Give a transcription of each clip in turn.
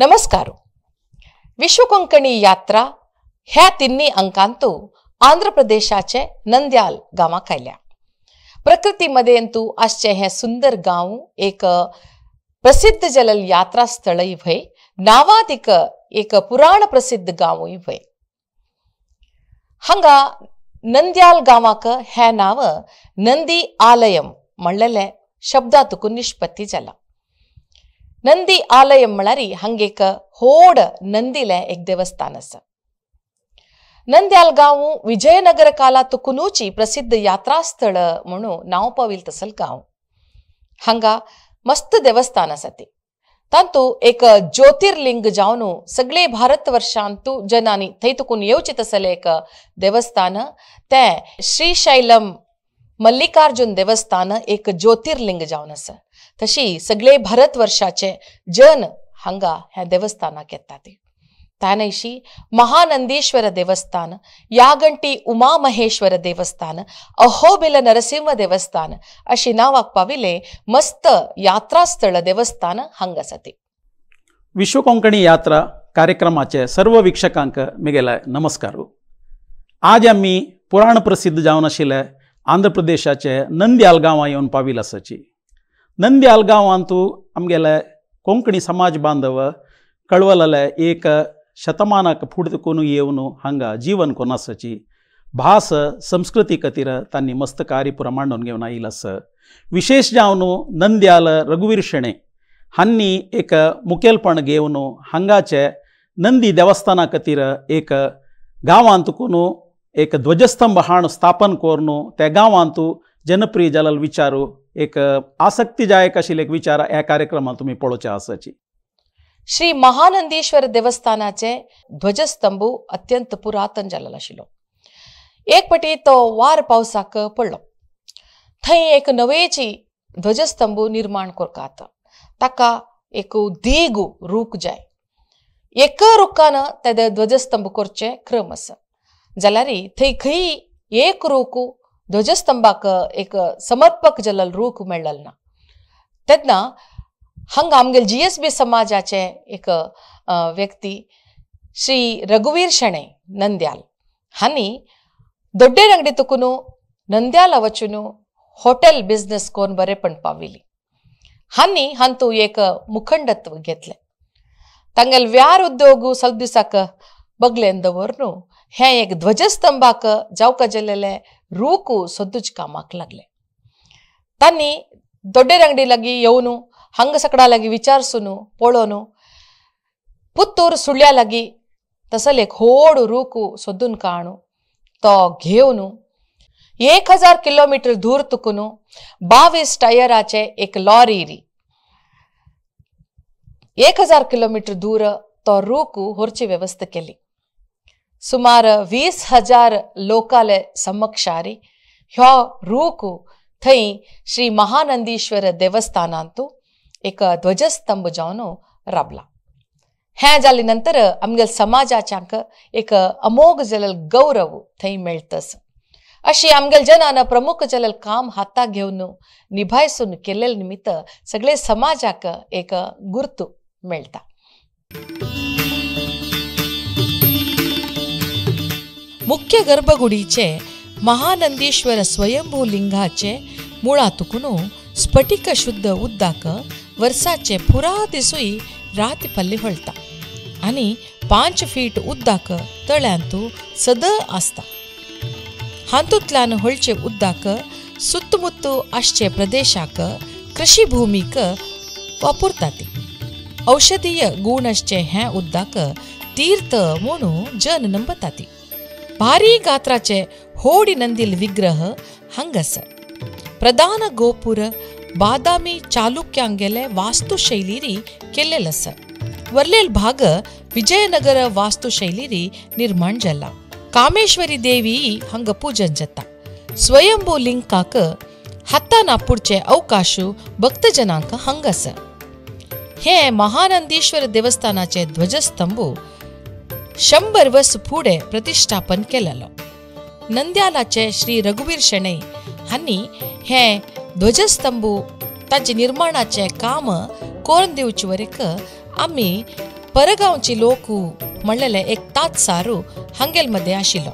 नमस्कार. विश्व कोंकणी यात्रा ह्या तिन्ही अंकांतू आंध्र प्रदेशाचे नंद्याल गांवाक आयल्या. प्रकृतीमध्ये आसचें हें सुंदर गांव एक प्रसिद्ध जलल यात्रा स्थळय व्हय, नावादीक एक पुराण प्रसिद्ध गांवूय व्हय. हांगा नंद्याल गांवाक हें नांव नंदी आलयम म्हणलेले शब्दातून निष्पत्ती जाला. नंदी आलयम म्हळ्यार हांगा एक होड नंदीलें एक देवस्थान आसा. नंद्याल गांव विजयनगर कालातुकुनूची प्रसिद्ध यात्रास्थळ म्हणून नांव पाविल तसल गांव. हांगा मस्त देवस्थान आसा ती तांतू एक ज्योतिर्लिंग जावन सगळे भारत वर्षांतू जनानी थंय तुकून येवचे तसले एक देवस्थान तें श्रीशैलम मल्लिकार्जुन देवस्थान एक ज्योतिर्लिंग जावन आसा. तशी सगळे भारत वर्षाचे जन हांगा ह्या देवस्थानाक येतात. तानैशी महानंदीश्वर देवस्थान, यागंटी उमा महेश्वर देवस्थान, अहोबिल नरसिंह देवस्थान अशी नांवाक पाविले मस्त यात्रास्थळ देवस्थान हांगा आसा. विश्व कोंकणी यात्रा कार्यक्रमाचे सर्व वीक्षकांक मिगेले नमस्कार. आज आमी पुराण प्रसिद्ध जावन आशिल्ले आंध्र प्रदेशाचे नंद्याल गांवां येवन पाविल आसाची. नंद्याल गांवांतू आमगेले कोंकणी समाज बांधव कळवलले एक शतमानाक फुडें कोण येवन हांगा जीवन कोण आसाची भास संस्कृती खातीर तांणी मस्त कार्य पुरा मांडून घेवन आयिल्लो आसा. विशेष जावन नंद्याल रघुवीर शेणे हांणी एक मुखेलपण घेवन हांगाचे नंदी देवस्थाना खातीर एक गांवांत कोण एक ध्वजस्तंभ हाण स्थापन करून त्या गांवांत जनप्रिय जाल्लो विचारू एक आसक्तीदायक आशिल्ले एक विचार ह्या कार्यक्रमांत तुमी पळोवचे आसाची. श्री महानंदीश्वर देवस्थानाचे ध्वजस्तंभ अत्यंत पुरातन जाल्लो आशिल्लो. एक पटी तो वार पावसाक पडलो. थंय एक नवेची ध्वजस्तंभ निर्माण करतात. ताका एक दीग रूख जाय. एक रुखान ते ध्वजस्तंभ करचे क्रम आसा. जाल्यार थंय खंय एक रूख ध्वजस्तंभाक एक समर्पक जाल्लो रूख मेळ्ळो ना. तेन्ना हांगा आमगेले GSB समाजाचे एक व्यक्ती श्री रघुवीर शेणे नंद्याल हांणी दोड्डे रंगडी तुकून नंद्याला वचून हॉटेल बिझनेस कोण बरेपण पाविली. हांणी हांतू एक मुखंडत्व घेतलें. तांगेले व्यार उद्योग ಸ್ವಲ್ಪ दिसाक बगलेन दवरून हें एक ध्वजस्तंभाक जावका जाल्लेले रूख सद्दूच कामाक लागले. तांणी दोड्डे रंगडी लागीं येवन हांगा सकडा लागीं विचारसून पळोवन पुत्तूर सुळ्या लागीं तसले एक होड रूख सोदून काणू तो घेवन 1000 किलोमीटर दूर तुकून 22 टायराचे एक लॉरी री 1000 किलोमीटर दूर तो रूख होरची व्यवस्था केली. सुमार 20,000 लोकाले समक्षारी ह्यो रूख थंय श्री महानंदीश्वर देवस्थानांतू एक ध्वजस्तंभ जावन राबला. हें जाले नंतर आमगेले समाजाच्यांक एक अमोघ जाल्लो गौरव थंय मेळटस. अशी आमगेले जनान प्रमुख जाल्लें काम हाताक घेवन निभायसून केल्ले निमित्त सगळे समाजाक एक गुर्तू मेळटा. मुख्य गर्भगुडीचे महानंदीश्वर स्वयंभू लिंगाचे मुळातुकून स्फटिक शुद्ध उद्दाक वर्साचे पुरा दिसूय रात पल्ली होळटा आनी 5 फीट उद्दाक तळ्यांतू सद आसता. हातूंतल्यान होळचे उद्दाक सुत्तमुत्तू आसचे प्रदेशाक कृषी भूमीक वापरतात. औषधीय गुण आसचे हें उद्दाक तीर्थ म्हणून जन नंबतात. भारी गात्राचे होडी नंदील विग्रह हांगास. प्रधान गोपुर बादामी चालुक्यांगेले वास्तुशैलीरी केल्लेल आसा. वरलेल भाग विजयनगर वास्तुशैलीरी निर्माण जाला. कामेश्वरी देवी हांगा पूजन जाता. स्वयंभू लिंगाक हातान पुढचे अवकाशू भक्तजनांक हांगा आसा. हे महानंदीश्वर देवस्थानाचे ध्वजस्तंभ 100 वर्स फुडें प्रतिष्ठापन केलेलो. नंद्यालाचे श्री रघुवीर शेणै हांणी हे ध्वजस्तंभ तांचे निर्माणाचे काम करून दिवचे वरेक आमी परगांवची लोक म्हणलेले एक तात्सारू हांगेल मध्ये आशिल्लो.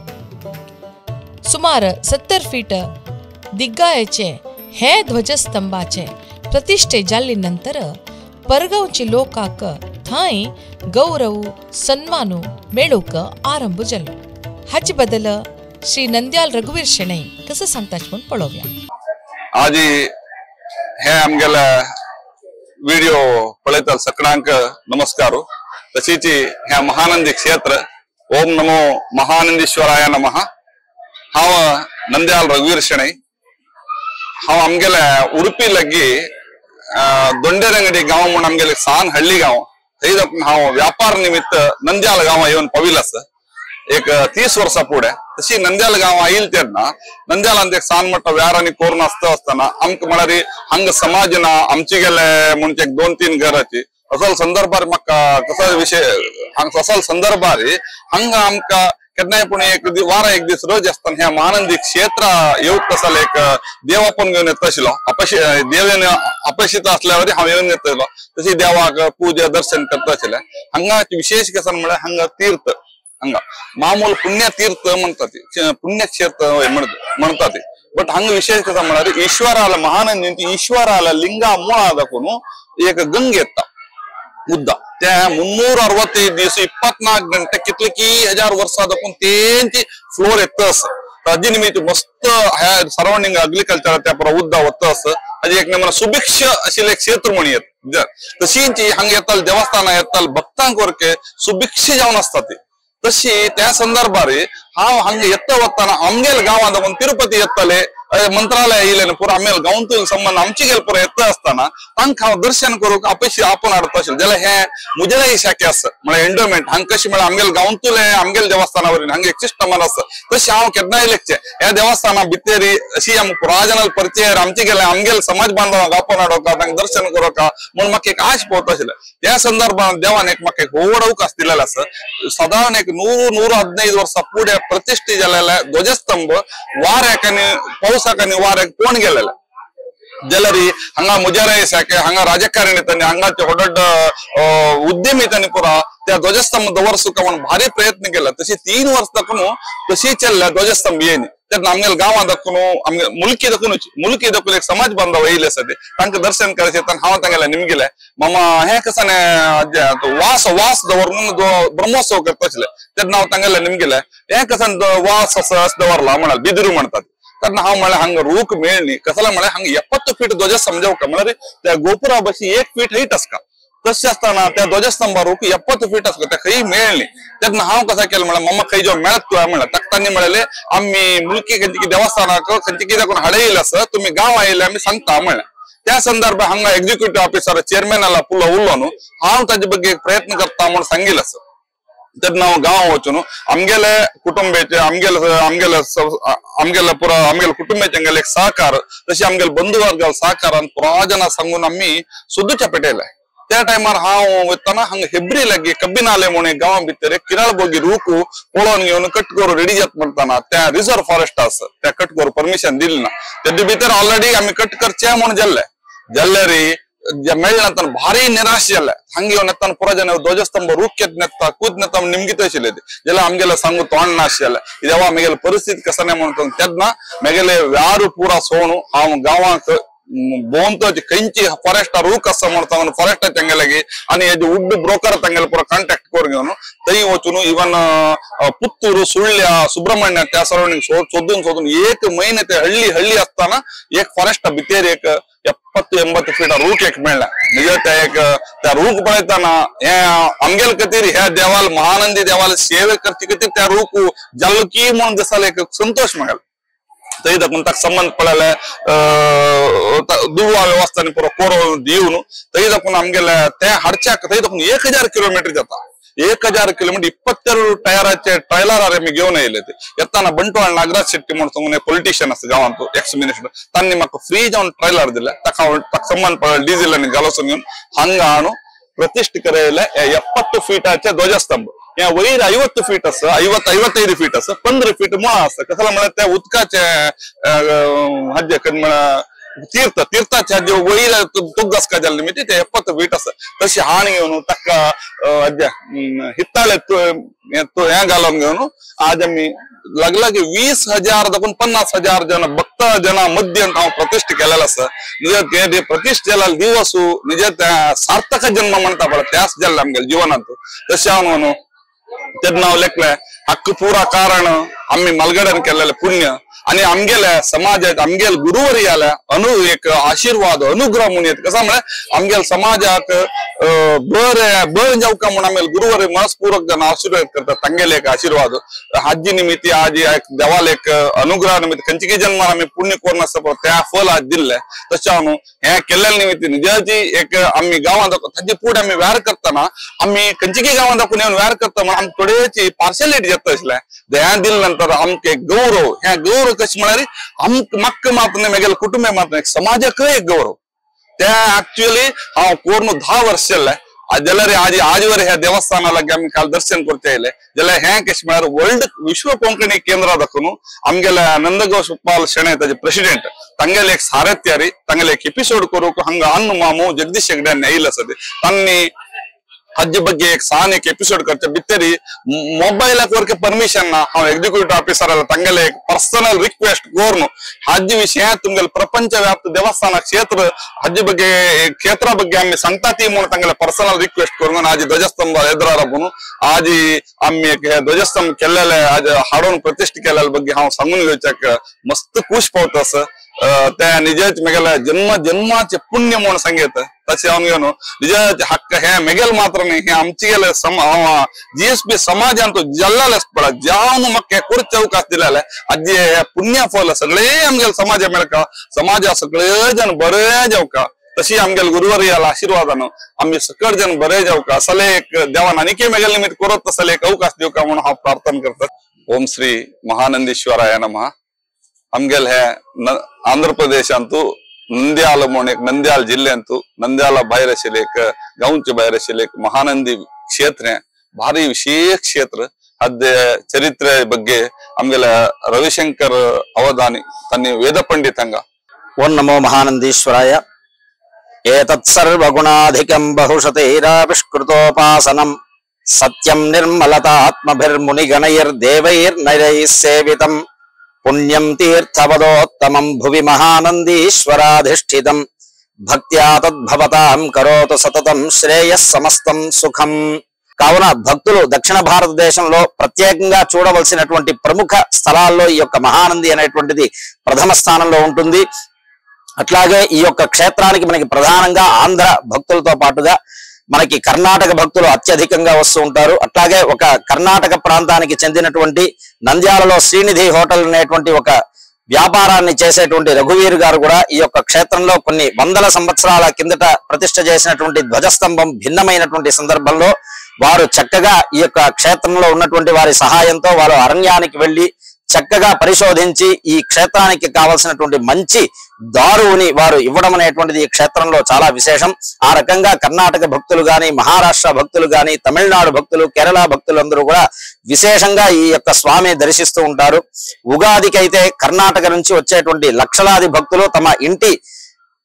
सुमार 70 फीट दिग्गायेचे हे ध्वजस्तंभाचे प्रतिष्ठे जाल्ले नंतर परगांवची लोकांक थंय गौरव सन्मानू मेळूंक आरंभ जालो. हाचे बदल श्री नंद्याल रघुवीर शेणै कसं सांगतात म्हूण पळोवया. आजी हे आमगेले विडिओ पळयता सगळ्यांक नमस्कार. तशीच हे महानंदी क्षेत्र ओम नमो महानंदीश्वराय नमः. हांव नंद्याल रघुवीर शेणै. हांव आमगेले उडुपी लग्गी दोंडेरंगडी गांव म्हूण आमगेले सान हಳ್ಳಿ गांव थंय हांव व्यापार निमित्त नंद्याल गांवा येवन पाविल आसा एक 30 वर्सां फुडें. तशी नंद्याल गांव आयल तेन्ना नंद्यालांत एक सान मोठो व्यार आनी कोरून आसता आसतना आमकां म्हळ्यार हांगा समाज ना आमचे गेले म्हणजे एक 2-3 घराची असल संदर्भार म्हाका कसो विशय हांगा असल संदर्भार हांगा आमकां केन्नाय पूण एक वारा एक दीस रोज आसतना ह्या महानंदी क्षेत्र येवंक तसो एक देवापण घेवन येता आशिल्लो. अपशी देवेन अपेक्षित असल्यावर हांव येवन येतलो. तशी देवाक पूजा दर्शन करता आशिल्लें. हांगा विशेष कसं म्हळ्यार हांगा तीर्थ हांगा मामूल पुण्यतीर्थ म्हणतात पुण्यक्षेत्र म्हणतात. बट हांगा विशेष कसं म्हळ्यार ईश्वराला महानंदी ईश्वराला लिंगा मुळा दाखवून एक गंगे येता मुद्दा त्या 365 दिवस 24 गंटे कितले की हजार वर्षां दाखवून तेंची फ्लोर येत आसा. ताजे निमित्त मस्त ह्या सरावंडिंग अग्रिकल्चर त्या पुरा उद्दा वता आसा. हाजी एक नमूना सुभिक्ष आशिल्लें एक क्षेत्र म्हण येत. तशींच हांगा येताल देवस्थानां येताल भक्तांक वरके सुभिक्ष जावन आसता ती. तशी त्या संदर्भार हांव हांगा येता वतना आमगेल गांवांत तिरुपती येताले मंत्रालय येयलें पुरा आमगेल गांवांतून संबंद आमचे गेल पुरा येता आसतना तांकां हांव दर्शन करूंक अपेक्षी आपोवन हाडता आशिल्लें. जाल्यार हें म्हजेलें शाखे आसा म्हळ्यार एन्डोमेंट हांगा कशें म्हळ्यार आमगेल गांवांतुलें आमगेल देवस्थाना वरीन हांगा एक सिस्टमान आसा. तशें हांव केन्नाय लेखचें ह्या देवस्थाना भितर अशी आमकां पुराजनाल परिचय आमचे गेले आमगेल समाज बांधवांक आपोवन हाडोका तांकां दर्शन करोका म्हूण म्हाका एक आश पळोवता आशिल्लें. त्या संदर्भात देवान एक म्हाका एक व्हड अवकाश दिलेलो आसा. सादारण एक 100-115 वर्सां फुडें प्रतिष्ठे जालेले ध्वजस्तंभ वाऱ्याक आनी पावसाक आनी वाऱ्याक कोण गेलेले जाल्यार हांगा मुजाराय सारके हांगा राजकारणी तांणी हांगाचे व्हड उद्यमी तांणी पुरा त्या ध्वजस्तंभ दवरसुका म्हणून भारी प्रयत्न केला. तशी 3 वर्स दाखून तशी चल्ल्या ध्वजस्तंभ येयनी. तेन्ना आमगेले गांवां दाखून आमगे मुलकी दाखूनच मुलकी दाखून एक समाज बांधव येयले आसा ते तांकां दर्शन करायचें. तेन्ना हांव तांगेले निमगिले मामा हें कसाने वास वास दवरून ब्रह्मोत्सव करता आशिल्ले. तेन्ना हांव तांगेले निमगिले हें कसान वास आसा दवरला म्हणाल बिदरू म्हणतात. तेन्ना हांव म्हळ्यार हांगा रूख मेळनी कसला म्हळ्यार हांगा 70 फीट ध्वजस्तंभ जावका म्हळ्यार त्या गोपुरा बशी 1 फीट हायट आसता. तशें आसतना त्या ध्वजस्तंभा रूख 70 फीट आसता त्या खंय मेळनी. तेन्ना हांव कसां केलें म्हळ्यार मम्मा खंय जो मेळत तुवें म्हळ्यार ताका तांणी म्हणलें आमी मुलकी खंयची देवस्थानाक खंयची कित्याक हाडयले आसा तुमी गांव आयले आमी सांगता म्हणलें. त्या संदर्भात हांगा एक्झिक्युटिव्ह ऑफिसर चेअरमॅनाला पुलो उरलो न्हू हांव ताजे ಬಗ್ಗೆ प्रयत्न करता म्हूण सांगिल्लें आसा. तेन्ना हांव गांव वचून आमगेले कुटुंबाचे आमगेले आमगेले आमगेले पुरा आमगेले कुटुंबाचे आमगेले एक सहकार तशें आमगेले बंधुवर्गाल सहकारान पुरा जाणां सांगून आमी सुद्दां पेटयले. त्या टायमार हांव वतना हांगा हेब्री लागीं कब्बिनाले म्हूण एक गांवा भितर एक किराळ बोगी रूख पळोवन घेवन कट करून रेडी जाता म्हणटना त्या रिजर्व फॉरेस्ट आसा त्या कट करून परमिशन दिली ना. तेजे भितर ऑलरेडी आमी कट करचे म्हूण जाल्ले जाल्यार मेळना तर भारी निराश जाल्ले. हांगा येवन येतना पुरा जन ध्वजस्तंभ रूख येत नेता कूद नेता निमगित आशिल्ले जाल्यार आमगेले सांगू तोंड नाशिल्लें. देवा म्हगेले परिस्थिती कसाने म्हणून तेन्ना म्हगेले व्यारू पुरा सोणू हांव गांवांक भोंवतो खंयची फॉरेस्टार रूख आसा म्हणून फॉरेस्टार तांगेले आनी हेजे वुड ब्रोकर तांगेले पुरा कॉन्टॅक्ट करून घेवन थंय वचून इवन पुत्तूर सुळ्या सुब्रमण्य त्या सरावंडिंग सोदून सोदून 1 महिने ते हಳ್ಳಿ हಳ್ಳಿ आसतना एक फॉरेस्टा भितर एक 70-80 फीट रूख एक मेळ्ळा. म्हणजे त्या एक त्या रूख पळयतना हे आमगेल खातीर ह्या देवाल महानंदी देवाल सेवे करचे खातीर त्या रूख जालो की म्हणून दिसाले एक संतोष मेळ्ळा. थंय दाखून ताका संबंद पडले दुवा व्यवस्थानी पुरो कोरो दिवन थंय दाखून आमगेले ते हाडच्याक थंय दाखून 1000 किलोमीटर जाता. 1000 किलोमीटर 22 टायराचे ट्रेलर आमी घेवन येयले. ते येताना बंटवाळ नागराज शेट्टी म्हणून सांगून पॉलिटिशियन आसा गांवांत एक्स मिनिस्टर तांणी म्हाका फ्री जावन ट्रेलर दिले. ताका ताका संबंद पडले डिझेल आनी घालोसून घेवन हांगा हाडून प्रतिष्ठे करयले 70 फीटाचे ध्वजस्तंभ. या वयर 50 फीट आसा 50-55 फीट आसा 15 फीट मुळा आसा. कसला म्हळ्यार त्या उदकाचे हाजे म्हळ्यार तीर्थ तीर्थाच्या वयर तुग्गसका जाल्ले निमित्त ते 70 फीट आसा तशी हाण घेवन ताका हित्ताळे हें घालून घेवन आज आमी लगलग 20,000 दाखून 50,000 जन भक्त जना मध्य हांव प्रतिष्ठ केलेलो आसा. निज ते प्रतिष्ठ केलेलो दिवस निज सार्थक जन्म म्हणटा पळय त्याच जाल्ले आमगेले जिवनांत. तशें हांव म्हणू तेन्ना हांव लेखलें हक्क पुरा कारण आमी मलगड्यान केलेलें पुण्य आनी आमगेले समाजाक आमगेले गुरुवरी आल्या अनु एक आशीर्वाद अनुग्रह म्हणून येता. कसो म्हळ्यार आमगेले समाजाक बरें बरें जावका म्हणून आमगेले गुरुवरी मनस्पूर्वक जन आशीर्वाद करता तांगेले एक आशीर्वाद हाजी निमित्त आज एक देवाल एक अनुग्रह निमित्त खंयचे जन्मान आमी पुण्य करून आसता पळय त्या फल आज दिल्लें. तशें हांव हें केल्ले निमित्त निजाची एक आमी गांवांत ताजे फुडें आमी व्यार करतना आमी खंयचे गांवांत दाखोवन येवन व्यार करता म्हणून आमकां थोडेची पार्शलिटी येता आसलें. हें दिले नंतर आमकां एक गौरव हें गौरव कशें म्हळ्यार आमकां म्हाका मात्र न्हय म्हगेल्या कुटुंबे मात्र न्हय समाजाकय एक गौरव. ते एक्चुअली हांव कोरून 10 वर्स जालें जाल्यार आज आजवर ह्या देवस्थाना लागीं आमी काल दर्शन करचे आयले जाल्यार हें कशें म्हळ्यार वर्ल्ड विश्व कोंकणी केंद्रा दाखोवन आमगेल्या नंदगोपाल शेणै ताजे प्रेसिडेंट तांगेले एक सारथ्यारी तांगेले एक एपिसोड करूंक हांगा अन्न मामू जगदीश हेगड्यान येयले आसा तांणी हाजे ಬಗ್ಗೆ एक सान एक एपिसोड करचे भितरी मोबायलाक वरके परमिशन ना. हांव एक्झिक्युटिव्ह ऑफिसर तांगेले एक पर्सनल रिक्वेस्ट करून हाजे विशय तुमगेले प्रपंच व्याप्त देवस्थान क्षेत्र हाजे ಬಗ್ಗೆ क्षेत्र ಬಗ್ಗೆ आमी सांगता ती म्हणून तांगेले पर्सनल रिक्वेस्ट करून आज ध्वजस्तंभ एदरार म्हणून आज आमी एक ध्वजस्तंभ केल्लेले आज हाडून प्रतिष्ठा केल्ले ಬಗ್ಗೆ हांव सांगून घेवच्याक मस्त खूश पावता आसा. त्या निजच मेगेले जन्म जन्माचे पुण्य म्हणून सांगेत. तशें हांव घेवन निज हक्क हे मेगेल मात्र न्ही हे आमचे गेले जीएसपी समाजान जल्लाले पळय जावन म्हाका करचे अवकाश दिलेले आजी हे पुण्य फल सगळे आमगेले समाजा मेळका समाजा सगळे जण बरे जावका. तशी आमगेले गुरुवारी आशीर्वादान आमी सकळ जण बरे जावका असले एक देवान आनीकय मेगेले निमित्त करत तसले एक अवकाश दिवका म्हणून हांव प्रार्थना करता. ओम श्री महानंदीश्वराय नमः. आमगेले हे आंध्र प्रदेशांतू ನಂದ್ಯಾಲ म्हणून एक ನಂದ್याल जिल्ह्यांतू ನಂದ್याला भायर आशिल्लें एक गांवचे भायर आशिल्लें एक महानंदी क्षेत्र भारी विशेष क्षेत्र. ಅದೇ ಚರಿತ್ರೆ ಬಗ್ಗೆ ಆಮೇಲೆ ರವಿಶಂಕರ್ ಅವಧಾನಿ ತನ್ನ ವೇದ ಪಂಡಿತಂಗ. ಓಂ ನಮೋ ಮಹಾನಂದೀಶ್ವರಾಯ. ಏತತ್ಸರ್ವಗುಣಾಧಿಕಂ ಬಹುಶತೈರಾವಿಷ್ಕೃತೋಪಾಸನಂ ಸತ್ಯಂ ನಿರ್ಮಲತಾತ್ಮಭಿರ್ಮುನಿಗಣೈರ್ದೇವೈರ್ನೈರೈಃ ಸೇವಿತಂ ಪುಣ್ಯಂ ತೀರ್ಥವದೋತ್ತಮಂ ಭುವಿ ಮಹಾನಂದೀಶ್ವರಾಧಿಷ್ಠಿತಂ ಭಕ್ತ್ಯಾ ತದ್ಭವತಾಂ ಕರೋತು ಸತತಂ ಶ್ರೇಯಃ ಸಮಸ್ತಂ ಸುಖಂ. కావున భక్తులు దక్షిణ భారతదేశంలో ప్రత్యేకంగా చూడవలసినటువంటి ప్రముఖ స్థలాల్లో ఈ యొక్క మహానంది అనేటువంటిది ప్రథమ స్థానంలో ఉంటుంది. అట్లాగే ఈ యొక్క క్షేత్రానికి మనకి ప్రధానంగా ఆంధ్ర భక్తులతో పాటుగా మనకి కర్ణాటక భక్తులు అత్యధికంగా వస్తూ ఉంటారు. అట్లాగే ఒక కర్ణాటక ప్రాంతానికి చెందినటువంటి నంద్యాలలో శ్రీనిధి హోటల్ అనేటువంటి ఒక వ్యాపారాన్ని చేసేటువంటి రఘువీర్ గారు కూడా ఈ యొక్క క్షేత్రంలో కొన్ని వందల సంవత్సరాల కిందట ప్రతిష్ఠ చేసినటువంటి ధ్వజస్తంభం భిన్నమైనటువంటి సందర్భంలో వారు చక్కగా ఈ యొక్క క్షేత్రంలో ఉన్నటువంటి వారి సహాయంతో వారు అరణ్యానికి వెళ్ళి చక్కగా పరిశోధించి ఈ క్షేత్రానికి కావలసినటువంటి మంచి దారువుని వారు ఇవ్వడం అనేటువంటిది ఈ క్షేత్రంలో చాలా విశేషం. ఆ రకంగా కర్ణాటక భక్తులు గాని, మహారాష్ట్ర భక్తులు గాని, తమిళనాడు భక్తులు, కేరళ భక్తులు అందరూ కూడా విశేషంగా ఈ యొక్క స్వామిని దర్శిస్తూ ఉంటారు. ఉగాదికైతే కర్ణాటక నుంచి వచ్చేటువంటి లక్షలాది భక్తులు తమ ఇంటి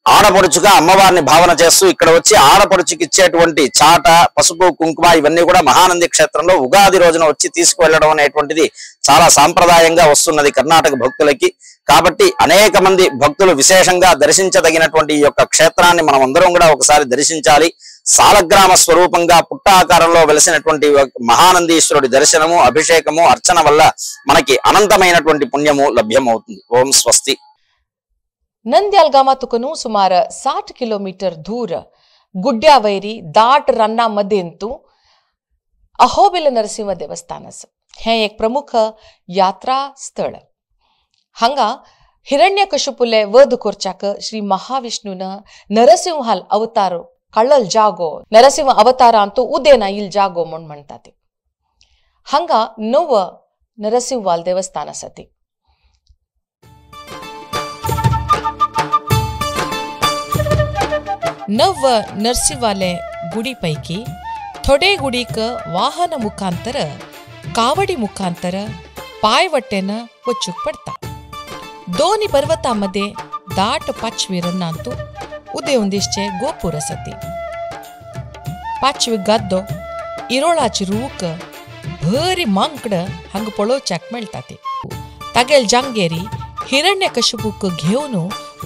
ఆడపడుచుగా అమ్మవారిని భావన చేస్తూ ఇక్కడ వచ్చి ఆడపడుచుకి ఇచ్చేటువంటి చాట, పసుపు, కుంకుమ ఇవన్నీ కూడా మహానంది క్షేత్రంలో ఉగాది రోజున వచ్చి తీసుకువెళ్ళడం అనేటువంటిది చాలా సాంప్రదాయంగా వస్తున్నది కర్ణాటక భక్తులకి. కాబట్టి అనేక మంది భక్తులు విశేషంగా దర్శించదగినటువంటి ఈ యొక్క క్షేత్రాన్ని మనం అందరం కూడా ఒకసారి దర్శించాలి. సాలగ్రామ స్వరూపంగా పుట్టాకారంలో వెలిసినటువంటి మహానందీశ్వరుడి దర్శనము, అభిషేకము, అర్చన వల్ల మనకి అనంతమైనటువంటి పుణ్యము లభ్యమవుతుంది. ఓం స్వస్తి. ನಂದ್ಯಾಲ್ गांवांतून सुमार 60 किलोमीटर दूर गुड्ड्या वैरी दाट रान्ना मदेंतू अहोबिल नरसिंह देवस्थान आसा. हें एक प्रमुख यात्रा स्थळ. हांगा हिरण्यकशिपुले वध करच्याक श्री महाविष्णून नरसिंहाल अवतार काडल जागो, नरसिंह अवतारांतू उदेना इल जागो म्हूण म्हणटा ते. हांगा नव नरसिंहाल देवस्थान आसा ती. नव नरसिंहाले गुडी पैकी थोडे गुडीक वाहन मुखांतर, कावडी मुखांतर पायवटेन वचूक पडता. दोन्ही पर्वतामध्ये दाट पाचवी रन्नांतू उदेवन दिसचे गोपूर आसा. पाचवी गाद्दो इरोळाची रूख भरी मांकड हांगा पळोवच्याक मेळटा. ती तागेल जांगेरी हिरण्यकशिपूक घेवन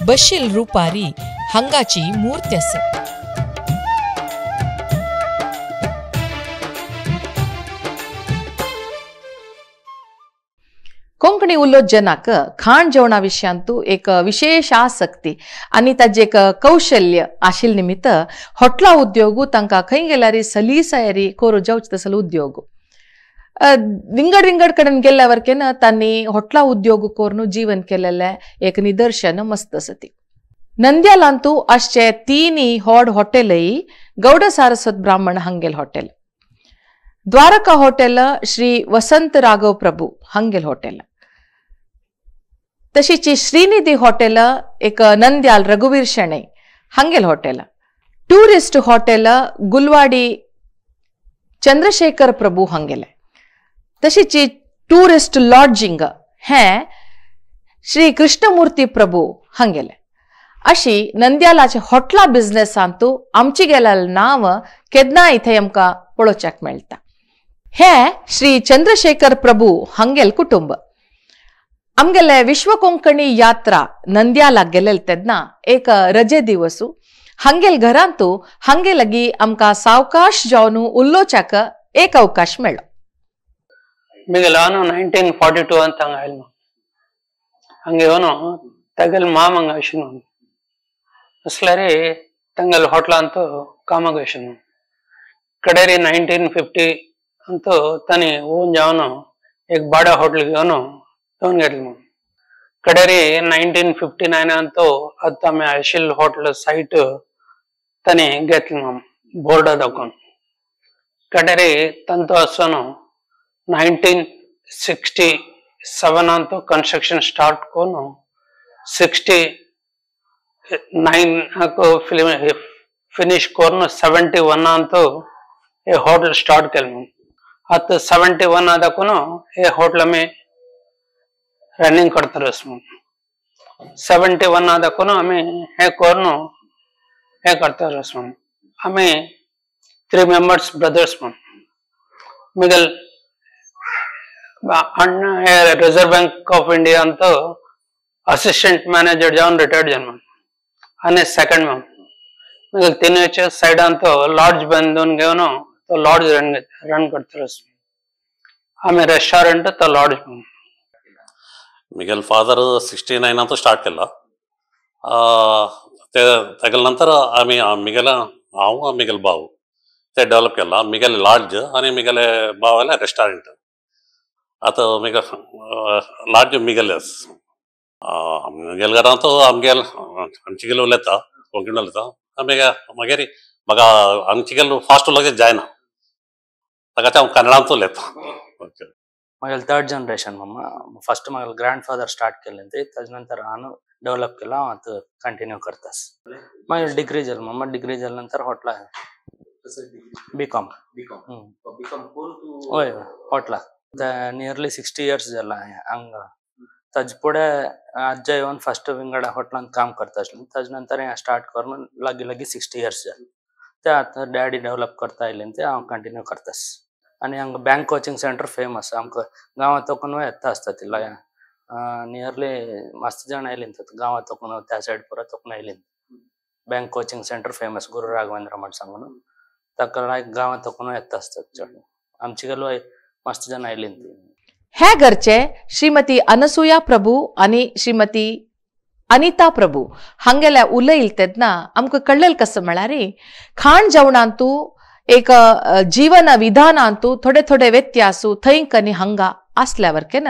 बशील रुपारी हांगाची मूर्ती आसा. कोंकणी उलोत जनाक खाण जेवणा विशयांतू एक विशेष आसक्ती आनी ताजें एक कौशल्य आशिल्ले निमित्त हॉटला उद्योगू तांकां खंय गेल्यार सलीसायरी कोरो जेवचे तसलो उद्योग विंगड विंगड कडेन गेल्ल्या वरकेन तांणी हॉटला उद्योग करून जीवन केलेलें एक निदर्शन मस्त आसा. ती नंद्यालांतू आसचे तीनय व्हड हॉटेलय गौड सारस्वत ब्राह्मण हांगेल हॉटेल, द्वारका हॉटेल श्री वसंत राघव प्रभू हांगेल हॉटेल, तशीच श्रीनिधी हॉटेल एक नंद्याल रघुवीर Shenoy हांगेल hotel, tourist hotel Gulwadi Chandrashekhar Prabhu हांगेले, तशीच टुरिस्ट लॉजिंग हें श्री कृष्णमूर्ती प्रभू हांगेले. अशी नंद्यालाचे हॉटला बिझनेसांतू आमची गेलेलें नांव केन्ना इथे आमकां पळोवच्याक मेळटा. हे श्री चंद्रशेखर प्रभू हांगेल कुटुंब. आमगेले विश्व कोंकणी यात्रा नंद्यालाक गेलेले तेन्ना एक रजे दिवसू हांगेल घरांतू हांगे लागी आमकां सावकाश जावन उलोवच्याक एक अवकाश मेळ्ळो. मिगेल 1942 ಅಂತ ಹಂಗ ಆಯ್ಲು ಹಂಗೆ ಇವನು ತಗಲ್ ಮಾಮಂಗ ಆಶಿನು ಅಸ್ಲರಿ ತಂಗಲ್ ಹೋಟ್ಲ ಅಂತೂ ಕಾಮಗ ಆಶಿನು ಕಡೇರಿ 1950 ಅಂತೂ ತನಿ ಓನ್ ಜಾವನು एक ಬಾಡ ಹೋಟ್ಲಿಗೆ ಅವನು ತೋನ್ಗೆಟ್ಲು ಕಡೇರಿ 1959 ಅಂತೂ ಅದು ತಮ್ಮ ಅಶಿಲ್ ಹೋಟ್ಲ್ ಸೈಟ್ ತನಿ ಗೆತ್ಲು ಮಾಮ್ ಬೋರ್ಡ್ ಅದಕ್ಕೋನು ಕಡೇರಿ ತಂತು ಹಸನು 1967 ಅಂತೂ ಕನ್ಸ್ಟ್ರಕ್ಷನ್ ಸ್ಟಾರ್ಟ್ ಕೋನು 69 ಹಾಕು ಫಿಲಿಮ್ ಫಿನಿಶ್ ಕೋರ್ನು 71 ಅಂತೂ ए होटल स्टार्ट केल आत 71 आदाकून हे होटल आमी रनिंग करतले 71 आदाकून आमी हे करून हे करतले आमी 3 मेंबर्स ब्रदर्स म्हण मिगल अण्ण हे रिजर्व बैंक ऑफ इंडिया अंत असिस्टंट मॅनेजर जावन रिटायर्ड जावन म्हण आनी सेकंड म्हण मिगल तिनूचे सायड अंत लॉज बांदून घेवन तो लॉज रन करतलो आमी रेस्टॉरंट तो लॉज. मिगेल फादर 69 अंत स्टार्ट केला तेगेल नंतर आमी मिगेल हांव मिगेल भाव ते डेव्हलप केला. मिगेल लॉज आनी मिगेले भावाले रेस्टॉरंट. आतां मिगेल लॉज मिगेलेच आमगेल घरांत आमगेल आमचे गेले उलयता कोंकणी उलयता आमी मागीर म्हाका आमचे गेल फास्ट उलोवचें जायना ताका हांव कन्नडांत उलयता. ओके मगेल थर्ड जनरेशन मम्मा फस्ट मगेल ग्रैंड फादर स्टार्ट केले तदनंतर हांव डेव्हलप केला हांव आतां कंटिन्यू करतास. मागीर डिग्री जाली मम्मा डिग्री जाले नंतर हॉटला बी कॉम हय हॉटला नियरली 60 इयर्स जाला हांगा. ताजे फुडें आज्जा येवन फस्ट विंगड हॉटलांत काम करता आसलें ताजे नंतर हें स्टार्ट करून लागीं लागीं 60 इयर्स जाले ते आतां डॅडी डेव्हलप करता आयले ते हांव कंटिन्यू करतास. आनी हांगा बँक कोचिंग सेंटर फेमस आमकां गांवांत तकून येता आसता ती नियरली मस्त जाण आयलीं गांवांत तकून त्या सायड पुरो तकून आयलीं. Bank coaching centre famous Guru Raghavendra म्हण सांगून ताका गांवांत तकून येता आसतात चड आमचे गेलो मस्त जाण आयलीं. हे घरचे श्रीमती अनसुया प्रभू आनी श्रीमती अनिता प्रभू हांगेल्या उलयल तेन्ना आमकां कळ्ळेल कसं म्हळ्यार खाण जेवणांतू एक जीवन विधानांतू थोडे थोडे व्यत्यासू थंय आनी हांगा आसल्या वरकेन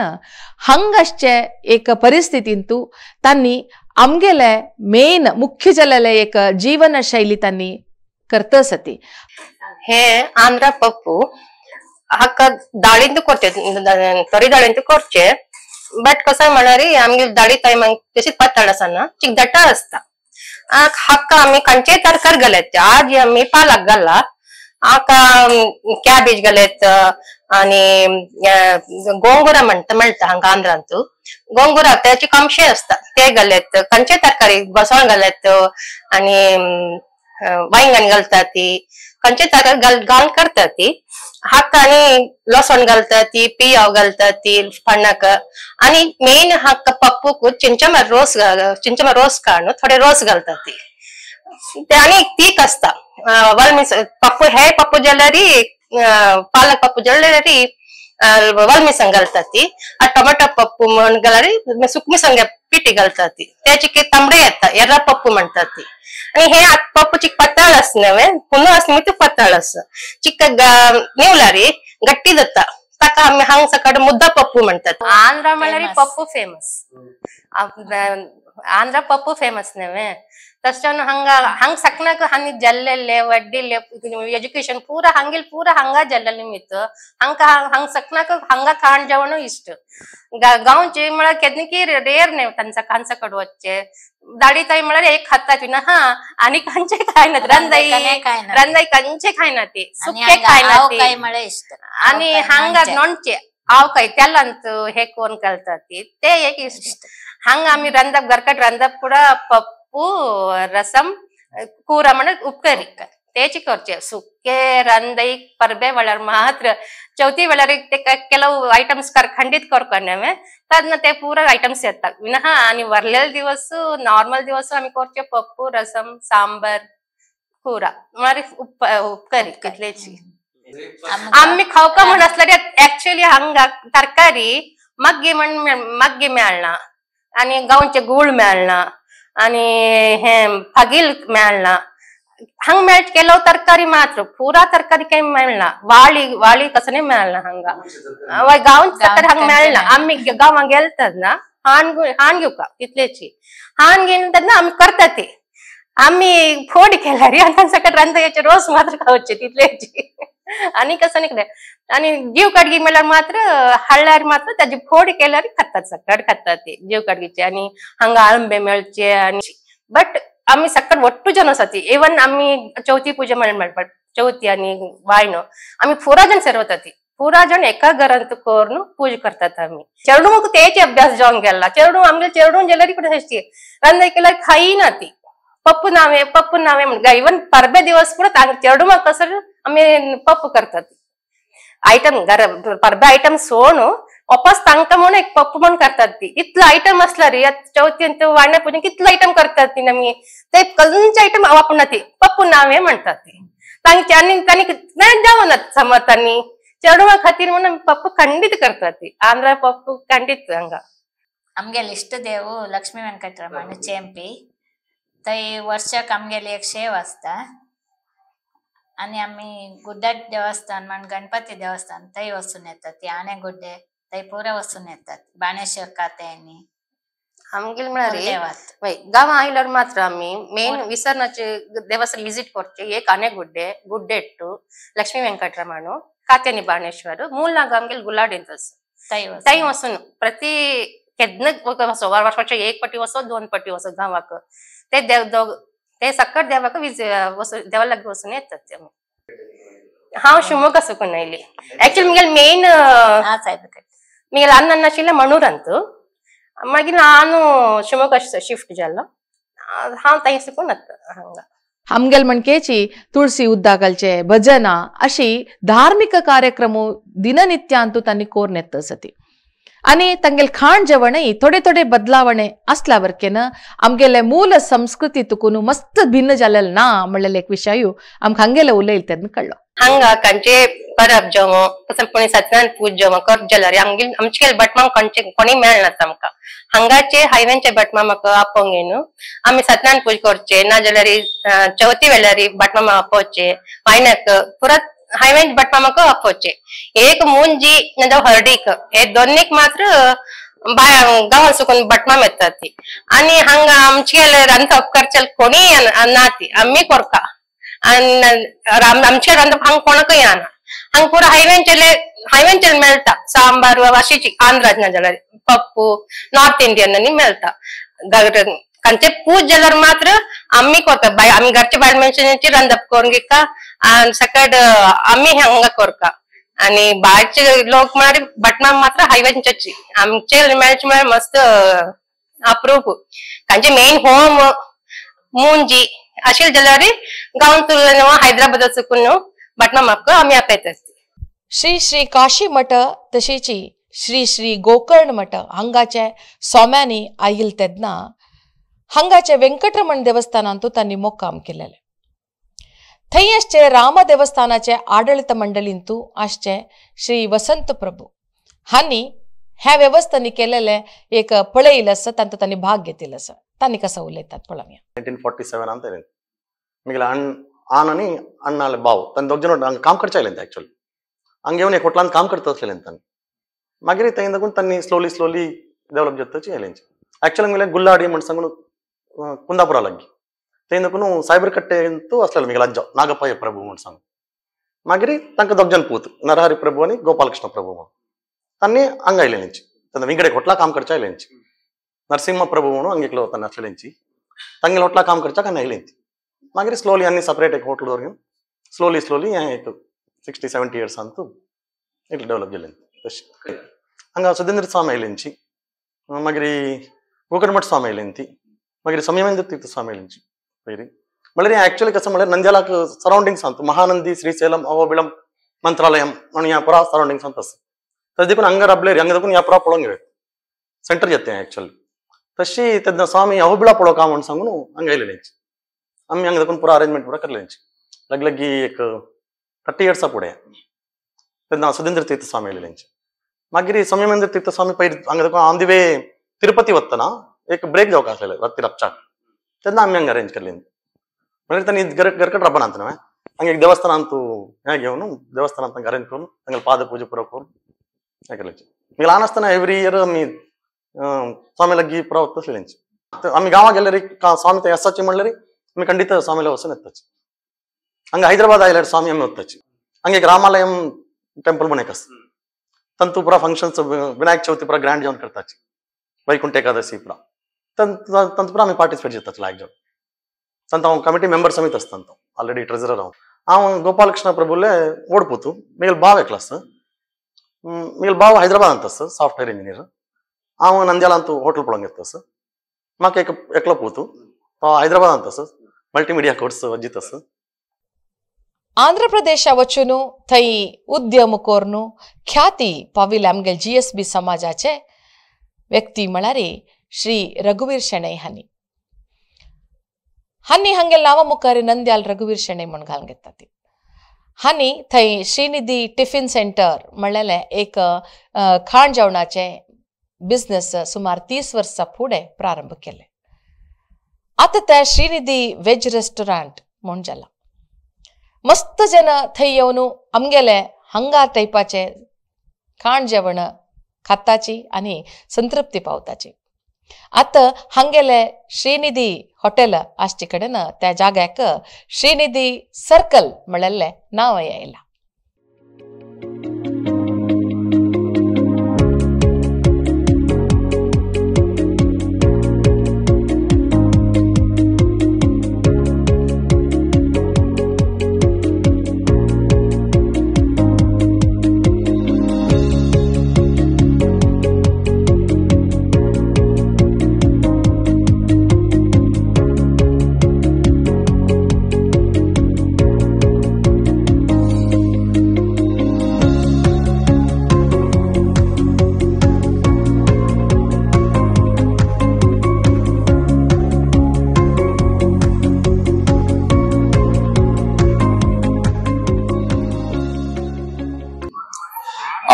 हांगासचे एक परिस्थितींतू तांणी आमगेले मेन मुख्य जालेले एक जीवन शैली तांणी करता आसा. हे आंध्रा पप्पू हाका दाळींत करचे तरी दाळींत करचे बट कसं म्हळ्यार आमगे दाळी टायमाक तशीच पातळ आसना चिक दट्टा आसता. हाका आमी खंयचेय तरकारी घालचे आज आमी पालक घाला हाका कॅबेज घालत आणि गोंगुरा म्हणटा मेळटा हांगा आंध्रांत गोंगुरा त्याचे कमशे असता ते घालत खंयचे तरकारी घोसाळ घालत आणि वांयगण घालता ती खंयचे तरकारी घालून करता ती हाका आनी लसण घालता ती पियाव घालता ती फण्णाक आणि मेन हाका पप्पूक चिंचमा रोस चिंचमा रोस काडून थोडे रोस घालता ती ते आनी तीख असता वलमिस पप्पू हे पप्पू जाल्यार पालक पप्पू जाल्यार वलमिसंग घालता ती आ टोमॅटो पप्पू म्हण घाल्यार सुकमिसंग पिठी घालता ती त्याचे तांबडे येता एर्रा पप्पू म्हणटा ती आणि हे पप्पू चिक पातळ आस नव्हे पुन्हा आस निमित्त पातळ आस चिक निवलारी गट्टी जाता ताका आमी हांग सकाळ मुद्दा पप्पू म्हणतात. आंध्रा म्हळ्यार पप्पू फेमस आंध्रा पप्पू फेमस नव्हे तशें हांगा हांग सकनाक हांगी जल्लेले वड्डिल्ले एजुकेशन पूरा हांगेल पूरा हांगा जल्लेले निमित्त हांका हांग सकनाक हांगा खाण जेवण इश्ट गांवचे म्हळ्यार केन्ना की रेर न्ही तांचा खांचा कड वच्चे दाडी ताई म्हळ्यार एक खाता ती ना हा आनी खंयचे खायना रंदाई रंदाई खंयचे खायना ती सुके खायना ती आनी हांगा नोणचे आवकाय तेलांत हे कोण घालता ती ते एक इश्ट. हांगा आमी रांदप घरकट रांदप पुरा पप्पू रसम कुरा म्हणून उपकरी तेची करचे सुके रांदई परबे वेळार मात्र चवथी वेळार ते ಕೆಲವು ಐಟಮ್ಸ್ ಖಂಡಿत करने तदना ते पूरा आयटम्स येतात विना. आणि वरलेले दिवस नॉर्मल दिवस आमी करचे पप्पू रसम सांबर कुरा म्हळ्यार उपकरी कितलेची आमी खावका म्हण आसल्यार एक्चुअली हांगा तरकारी मग्गी म्हण मग्गी मेळना आणि गांवचे गूळ मेळना आणि हे फगील मेळना हंग मेळ ಕೆಲವು तरकारी मात्र पूरा तरकारी काही मेळना वाळी वाळी कसने मेळना हंगा गांवची तरकारी हंग मेळना. आमी गांवांक गेलतात ना हान हान घेवका तितलेची हान घेवन तेन्ना आमी करता ती आमी फोड केल्यार आनी तांचे रांदयाचे रोस मात्र खावचे तितलेची आनी कसं निकले आणि जीव काडगी म्हळ्यार मात्र हाडल्यार मात्र ताजी फोड केल्यार खातात सकट खातात ते जीव काडगीचे. आणि हांगा आळंबे मेळचे आणि बट आमी सकट ಒಟ್ಟು जन आसा ती इवन आमी चवथी पूजा मेळपाक चवथी आनी वायनो आमी पुरा जण सेरवता ती पुरा जण एका घरांत करून पूजा करतात आमी. चेडूंक तेच अभ्यास जावन गेला चेडूं आमगे चेडूं जाल्यार कडेन आसची रांदाय केल्यार खायना ती पप्पू नावे पप्पू नावे म्हण इवन परबे दिवस ಕೂಡ चेडूं कसर आमी पप्पू करतात आयटम घर परबे आयटम सोडून वापस तांकां म्हणून एक पप्पू म्हण करतात ती इतलो आयटम आसल्यार चवथी वाण्या पुजेन कितलो आयटम करतात ती आमी ते खंयचे आयटम वापरना ती पप्पू नावे म्हणटात ती तांचे आनी तांणी जावनात समज तांणी चेडवां खातीर म्हणून आमी पप्पू खंडीत करतात ती आंध्रा पप्पू खंडीत हांगा. आमगेले इश्ट देव लक्ष्मी वेंकटरमण चेंपी थंय वर्षाक आमगेली एक शेव आसता आनी आमी गुड्डाट देवस्थान म्हण गणपती देवस्थान थंय वचून येतात ती आणे गुड्डे थंय पुरा वचून येतात बाणेश्वर कात्यायनी आमगेले म्हळ्यार गांवां आयल्यार मात्र आमी मेन विसरनाचे देवस्थान विजीट करचे एक आणे गुड्डे गुड्डेट्टू लक्ष्मी वेंकटरमण कात्यायनी बाणेश्वर मूल आमगेले गुलाडींत आसा थंय वचून प्रति केन्ना वचो वर्साचे एक पटी वचो दोन पटी वचो गांवाक ते देव ते सकट देवाक देवा लागीं वचून येतात ते. हांव शिवमोग्गा सुकून आयली एक्चुअली मुगेले मेन मुगेले अन्न आशिल्लें मणूरांत मागीर हांव शिवमोग्गा शिफ्ट जालो हांव थंय सुकून हांगा. आमगेल म्हणकेची तुळसी उद्दा घालचे भजना अशी धार्मिक कार्यक्रम दिननित्यांतू तांणी कोरून येत आसती आनी तांगेले खाण जेवणय थोडे थोडे बदलावणे आसल्या वरकेन आमगेले मूल संस्कृती तुकून मस्त भिन्न जालेले ना म्हणलेले एक विशय आमकां हांगेले उलयले तेन्ना कळ्ळो. हांगा खंयचे परब जेवण कसं कोणी सत्यनारायण पूज जेवण कर जाल्यार आमगेले आमचे भटमाम खंयचे कोणी मेळना आमकां हांगाचे हायवेंचे भटमाम म्हाका आपोवंक येयन आमी सत्यनारायण पूज करचे ना जाल्यार चवथी वेळार भटमाम आपोवचे वायनाक पुरा हायवेंच भटमामाक आपोवचे एक मुंजी ना हळदीक हे दोनीक मात्र गांवां सुकून भटमाम येतात ती आनी हांगा आमचे रांदप करचे कोणी ना ती आमी करता आनी आमचे रांदप हांगा कोणाकय येना हांगा पुरा हायवेंचेले हायवेंचेर मेळटा सांबार अशीच आंध्रात ना जाल्यार पप्पू नॉर्थ इंडियन मेळटा कारण पूज जाल्यार मात्र आमी करता बाय आमी घरच्या बायल मनशांची रांदप करून घेता आनी सकट आमी हांगा करता आणि भायरचे लोक म्हळ्यार भटमाम मात्र हायवेंच्याची आमचे मॅच म्हळ्यार मस्त अप्रूप तांचे मेन होम मुंजी अशें जाल्यार गांवांतून हैदराबाद चुकून भटमामाक आमी आपयतात. श्री श्री काशी मठ तशेंच श्री श्री गोकर्ण मठ हांगाचे स्वाम्यांनी आयिल्ले तेन्ना हांगाचे वेंकटरमण देवस्थानांतू तांणी मोक्काम केलेले. थंय आसचे राम देवस्थानाचे आडळीत मंडळींतू आसचे श्री वसंत प्रभू हांणी ह्या वेवस्थांनी केलेले एक पळयिल्लें आसा तांतूत तांणी भाग घेतिल्लो आसा. तांणी कसो उलयतात पळोवया. 1947 ಅಂತ ಹೇಳಿದೆ ಮಿಗಿಲ ಅಣ್ಣ ಆನನಿ ಅಣ್ಣಾಲೆ ಬಾವು ತನ್ನ ದೊಡ್ಡ ಜನ ಹಂಗೆ ಕಾಮ್ ಖರ್ಚ ಇಲ್ಲ ಆ್ಯಕ್ಚುಲಿ ಹಂಗೆ ಅವನಿಗೆ ಹೋಟ್ಲಾನ್ ಕಾಮ್ ಕಡ್ತಾ ಅಸಲೇನು ತನ್ನ ಮಾಗಿರಿ ತೈಂದಗೂ ತನ್ನಿ ಸ್ಲೋಲಿ ಸ್ಲೋಲಿ ಡೆವಲಪ್ ಜೊತೆ ಹೇಳಿ ಆ್ಯಕ್ಚುಲಿ ಮೇಲೆ ಗುಲ್ಲಾಡಿ ಮಣ್ಸಂಗು ಕುಂದಾಪುರ ಲಗ್ಗಿ ತೈಂದಕ್ಕೂ ಸೈಬರ್ ಕಟ್ಟೆ ಅಂತೂ ಅಸಲ ಮಿಗಿಲ ಅಜ್ಜ ನಾಗಪ್ಪಯ್ಯ ಪ್ರಭು ಮಣ್ಸಂಗ್ ಮಾಗಿರಿ ತನಕ ದೊಡ್ಡ ಜನ ಪೂತು ನರಹರಿ ಪ್ರಭು అని ಗೋಪಾಲಕೃಷ್ಣ ಪ್ರಭು ತನ್ನಿ ಹಂಗ ಇಲ್ಲೇನಿಂಚಿ ತನ್ನ ವಿಂಗಡೆ ಹೊಟ್ಲಾ ಕಾಮ್ ಖರ್ಚ ಇಲ್ಲೇಂಚಿ ನರಸಿಂಹ ಪ್ರಭುವನು ಹಂಗಿಕ್ಲು ತನ್ನ ಅಸಲೇಂಚಿ ತಂಗಿಲ ಹೊಟ್ಲಾ ಕಾಮ್ ಖರ್ಚ ಕನ್ನ ಇಲ್ಲೇಂತಿ ಮಾಗಿರಿ ಸ್ಲೋಲಿ ಅన్ని ಸಪರೇಟ್ ಹೋಟ್ಲ್ ದೊರಗಿ ಸ್ಲೋಲಿ ಸ್ಲೋಲಿ 60-70 ಇಯರ್ಸ್ ಅಂತೂ ಇట్లా ಡೆವಲಪ್ చేయలేదు. ಹಂಗ ಸುಧೀಂದ್ರ ಸ್ವಾಮಿ ಇಲ್ಲಿಂಚಿ ಮಗಿರಿ ಗೋಕರ್ಣಮಠ ಸ್ವಾಮಿ ಇಲ್ಲಿಂತಿ ಮಗಿರಿ ಸಂಯಮೇಂದ್ರ ತೀರ್ಥ ಸ್ವಾಮಿ ಇಲ್ಲಿಂಚಿ ಬೈರಿ ಮಳೆ ಆಕ್ಚುಲಿ ಕಸ ಮಳೆ ನಂದ್ಯಾಲಕ್ ಸರೌಂಡಿಂಗ್ಸ್ ಅಂತ ಮಹಾನಂದಿ ಶ್ರೀಶೈಲಂ ಅಹೋಬಿಳಂ ಮಂತ್ರಾಲಯಂ ಪುರಾ ಸರೌಂಡಿಂಗ್ಸ್ ಅಂತ ತದ್ದಿಕ್ಕೂ ಹಂಗ ರಬ್ಲೇರಿ ಹಂಗದಕ್ಕೂ ಯಾ ಪುರಾ ಪೊಳಂಗಿವೆ ಸೆಂಟರ್ ಜೊತೆ ಆಕ್ಚುಲಿ ತಶಿ ತದ್ನ ಸ್ವಾಮಿ ಅಹೋಬಿಳ ಪೊಳೋ ಕಾಮನ್ ಸಂಗುನು ಹಂಗ ಇಲ್ಲಿಂಚಿ ಅಮ್ಮಿ ಹಂಗದಕ್ಕೂ ಪುರಾ ಅರೇಂಜ್ಮೆಂಟ್ ಪೂರಾ ಕರ್ಲಿಂಚಿ ಲಗ್ಲಗ್ಗಿ ಏಕ್ 30 ಇಯರ್ಸ್ ಪುಡೆ ತದ್ನ ಸುಧೀಂದ್ರ ತೀರ್ಥ ಸ್ವಾಮಿ ಇಲ್ಲಿಂಚಿ ಮಾಗಿರಿ ಸಂಯಮೇಂದ್ರ ತೀರ್ಥ ಸ್ವಾಮಿ ಪೈರ್ ಹಂಗದಕ್ಕೂ ಆನ್ the way Tirupati ವತ್ತನ ಏಕ್ ಬ್ರೇಕ್ ಜಾವಕ ಅಸಲ ರತ್ತಿ ರಪ್ಚಾಕ್ ತದ್ನ ಅಮ್ಮಿ ಹಂಗ ಅರೇಂಜ್ ಕರ್ಲಿಂದ ಮಳೆ ತನ್ನ ಇದು ಗರ್ಕಟ್ ರಬ್ಬನ ಅಂತನವೆ ಹಂಗೆ ದೇವಸ್ಥಾನ ಅಂತೂ ಹೇಗೆ ಅವನು ದೇವಸ್ಥಾನ ಅಂತ ಅರೇಂಜ್ ಕೊರು ಹಂಗಲ್ಲಿ ಪಾದ ಪೂಜೆ ಪುರಕೋರು ಯಾಕರ್ಲಿಂಚಿ ಮಿಗಿಲ ಆನಸ್ತನ ಎವ್ರಿ ಇಯರ್ ಅಮ್ಮಿ ಸ್ವಾಮಿ ಲಗ್ಗಿ ಪುರ ಹೊತ್ತಿಸ್ಲಿಂಚಿ ಅಮ್ಮಿ ಗಾವಾಗೆಲ್ಲರಿ ಸ್ವಾಮಿ ಎಸ್ಸಚ್ಚಿ ಮಾಡ್ಲರಿ ಅಮ್ಮಿ ಖಂಡಿತ ಸ್ವಾಮಿಲ ಹೊಸನ ಎತ್ತಚ್ಚಿ ಹಂಗ ಹೈದರಾಬಾದ್ ಆಯ್ಲಾರ ಸ್ವಾಮಿ ಅಮ್ಮಿ ಹೊತ್ತಚ್ಚಿ ಹಂಗೆ ರಾಮಾಲಯಂ ಟೆಂಪಲ್ ಮನೆ ಕಸ್ ತಂತು ಪುರ ಫಂಕ್ಷನ್ಸ್ ವಿನಾಯಕ ಚೌತಿ ಪುರ ಗ್ರ್ಯಾಂಡ್ ಜೌನ್ ಕರ್ತಾಚಿ ವೈಕುಂಠ ಏಕಾದಶಿ ಪುರ ತಂತು ಪುರ ಆమె ಪಾರ್ಟಿಸಿಪೇಟ್ చేస్తాச்சு లాక్ ಜೌನ್ ತಂತ ಅವನು ಕಮಿಟಿ ಮೆಂಬರ್ ಸಮೇತ ಅಸ್ತಂತ ಆಲ್ರೆಡಿ ಟ್ರೆಜರರ್ ಅವ ಅವ ಗೋಪಾಲಕೃಷ್ಣ ಪ್ರಭುಲೇ ಓಡ್ಪೋತು ಮಿಗಿಲ್ ಬಾವೆ ಕ್ಲಾಸ್ ಮಿಗಿಲ್ ಬಾವ ಹೈದರಾಬಾದ್ ಅಂತ ಸಾಫ್ಟ್ವೇರ್ ಇಂಜಿನಿಯರ್ ಅವ ನಂದ್ಯಾಲ ಅಂತೂ ಹೋಟೆಲ್ ಪೊಳಂಗಿರ್ತ ಮಾಕ ಎಕ್ಲ ಪೂತು ಹೈದರಾಬಾದ್ ಅಂತ multimedia course ಅಜ್ಜಿತಸ್. Andhra Pradesh ವಚುನು Thi ಉದ್ಯಮ ಕೋರ್ನು ಖ್ಯಾತಿ ಪಾವಿಲ್ ಆಮ್ಗೆಲ್ ಜಿ ಎಸ್ ಬಿ ಸಮಾಜಾಚೆ ವ್ಯಕ್ತಿ ಮಳಾರಿ ಶ್ರೀ ರಘುವೀರ್ ಶೆಣೈ ಹನಿ ಹನಿ ಹಂಗೆಲ್ ನಾವ ಮುಖಾರಿ ನಂದ್ಯಾಲ್ ರಘುವೀರ್ ಶೆಣೈ ಮೊಣಗಾಲ್ಗೆತ್ತತಿ ಹನಿ ಥೈ ಶ್ರೀನಿಧಿ ಟಿಫಿನ್ ಸೆಂಟರ್ ಮಳಲೆ ಏಕ खाण जेवणाचे बिझनेस सुमार 30 वर्सां फुडें प्रारंभ केले. आतां ते श्रीनिधी वेज रेस्टोरंट म्हूण जाला. मस्त जन थंय येवन आमगेले हांगा टायपाचे खाण जेवण खाताची आनी संतृप्ती पावताची. आतां हांगेले श्रीनिधी हॉटेल आसचे कडेन त्या जाग्याक श्रीनिधी सर्कल म्हणिल्लें नांव आयलां.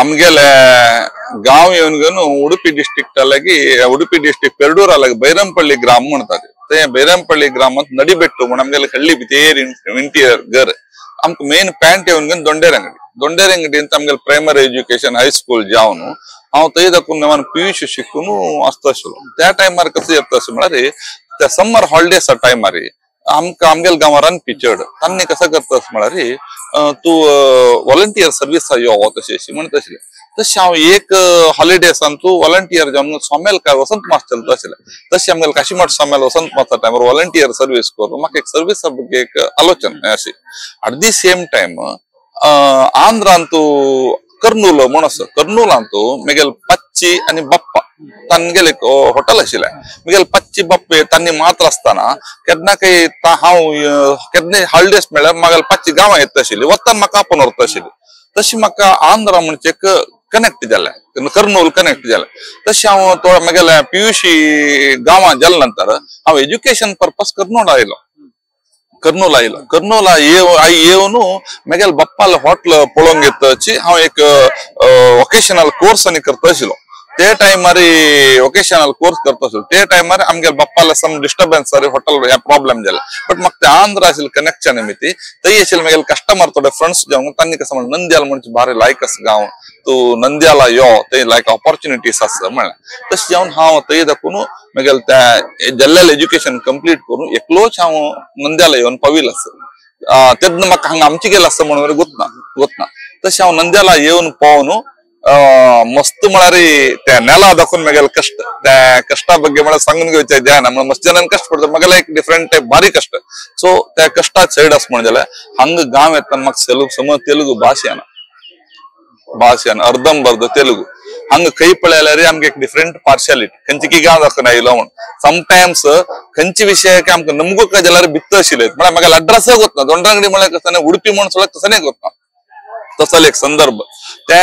ಆಮ್ಗೆಲೆ ಗಾಂವ್ ಇವನ್ಗನು ಉಡುಪಿ ಡಿಸ್ಟ್ರಿಕ್ಟ್ ಅಲ್ಲಾಗಿ ಉಡುಪಿ ಡಿಸ್ಟ್ರಿಕ್ಟ್ ಪೆರಡೂರ್ ಅಲ್ಲಾಗಿ ಬೈರಂಪಳ್ಳಿ ಗ್ರಾಮ ಮಾಡ್ತಾರೆ. ಬೈರಂಪಳ್ಳಿ ಗ್ರಾಮ ಅಂತ ನಡಿಬೆಟ್ಟು ನಮ್ಗೆಲ್ಲ ಹಳ್ಳಿ ಬಿತೇರಿ ಇಂಟೀರಿಯರ್ ಗರ್ ಅಮ್ಕ ಮೇನ್ ಪ್ಯಾಂಟ್ ಇವನ್ಗನ್ ದೊಂಡೇರಂಗಡಿ ದೊಂಡೇರಂಗಡಿ ಅಂತ ನಮ್ಗೆ ಪ್ರೈಮರಿ ಎಜುಕೇಶನ್ ಹೈಸ್ಕೂಲ್ ಜಾವನು ಹಾವ್ ತೈದಕ್ಕೂ ನಮ್ಮನ್ನು ಪಿ ಯು ಸಿ ಶಿಕ್ಕುನು ಅಸ್ತಶು त्या टायमार कसं येता म्हळ्यार समर हॉलिडेज टायमार आमकां आमगेल गांवार पिचड तांणी कसं करता म्हळ्यार तूं व्हॉलंटियर सर्विसा यो तशें म्हणत आशिल्लें. तशें हांव एक हॉलिडेसान तूं वॉलंटियर जावन सोमेल काय वसंत मास चलता आशिल्लें तशें आमगेले काशीमठ सोमेल वसंत मासा टायमार वॉलंटियर सर्वीस करून म्हाका एक सर्विसा ಬಗ್ಗೆ एक आलोचन अशी. अट the same time आंध्रांतू कर्नूल म्हूण आसा कर्नूलांतू मेगेल पच्ची आनी बाप्पा तांगेले एक हॉटेल आशिल्लें मेगेल पच्ची बाप्पे तांणी मात्र आसतना केन्ना काही हांव केन्ना हॉलिडेज मेळ्ळ्यार म्हागेले पच्ची गांवां येता आशिल्ली वतान म्हाका आपोवन व्हरता आशिल्ली. तशी म्हाका आंध्रा म्हणचे एक कनेक्ट जालें कर्नूल कनेक्ट जालें. तशें हांव तो म्हागेले पीयूशी गांवां जाले नंतर हांव एज्युकेशन पर्पज कर्नूल आयलो कर्नूल आयलो कर्नूला येवन म्हागेले बाप्पाले हॉटेल पळोवंक येतची हांव एक वोकेशनल कोर्स आनी करता आशिल्लो ते टायमार वोकेशनल कोर्स करता आशिल्लो ते टायमार आमगेले बाप्पाले सम डिस्टर्बन्स हॉटेल हे प्रॉब्लेम जाले. बट म्हाका ते आंध्रा आशिल्ले कनेक्शन निमित्ती थंय आशिल्ले म्हागेले कस्टमर थोडे फ्रेंड्स जावन तांणी कसं म्हणलें नंद्याल म्हणजे भारी लायक आसा गांव तूं नंद्याला यो थंय लायक ऑपॉर्च्युनिटीज आसा म्हणलें. तशें जावन हांव थंय दाखोवन म्हागेले त्या जाल्लेलें एज्युकेशन कंप्लीट करून एकलोच हांव नंद्याला येवन पाविल्लो आसा. तेन्ना म्हाका हांगा आमचे गेले आसा म्हणून गोतना गोतना तशें हांव नंद्याला येवन पावन मस्त म्हळ्यार त्या नेला दाखोवन म्हागेले कश्ट त्या कश्टा ಬಗ್ಗೆ म्हळ्यार सांगून घेवचें जायना म्हळ्यार मस्त जणांक कश्ट पडटा म्हागेले एक डिफरंट टायप भारी कश्ट. सो त्या कश्टा सायड आसा म्हणून जाल्यार हांगा गांव येतना म्हाका समज तेलुगू भास येना भास येना अर्दंबर्द तेलुगू हांगा खंय पळयल्यार आमकां एक डिफरंट पार्शियालिटी खंयची की गांव दाखोवन आयलो म्हूण समटायम्स खंयचे विशयाक आमकां नमगो काय जाल्यार भित्त आशिल्ले म्हळ्यार म्हागेले अड्रेसय गोतना दोंडरांगडी म्हळ्यार कसं उडपी म्हूण सगळ्याक तसं नाही गोतना तसो एक संदर्भ ते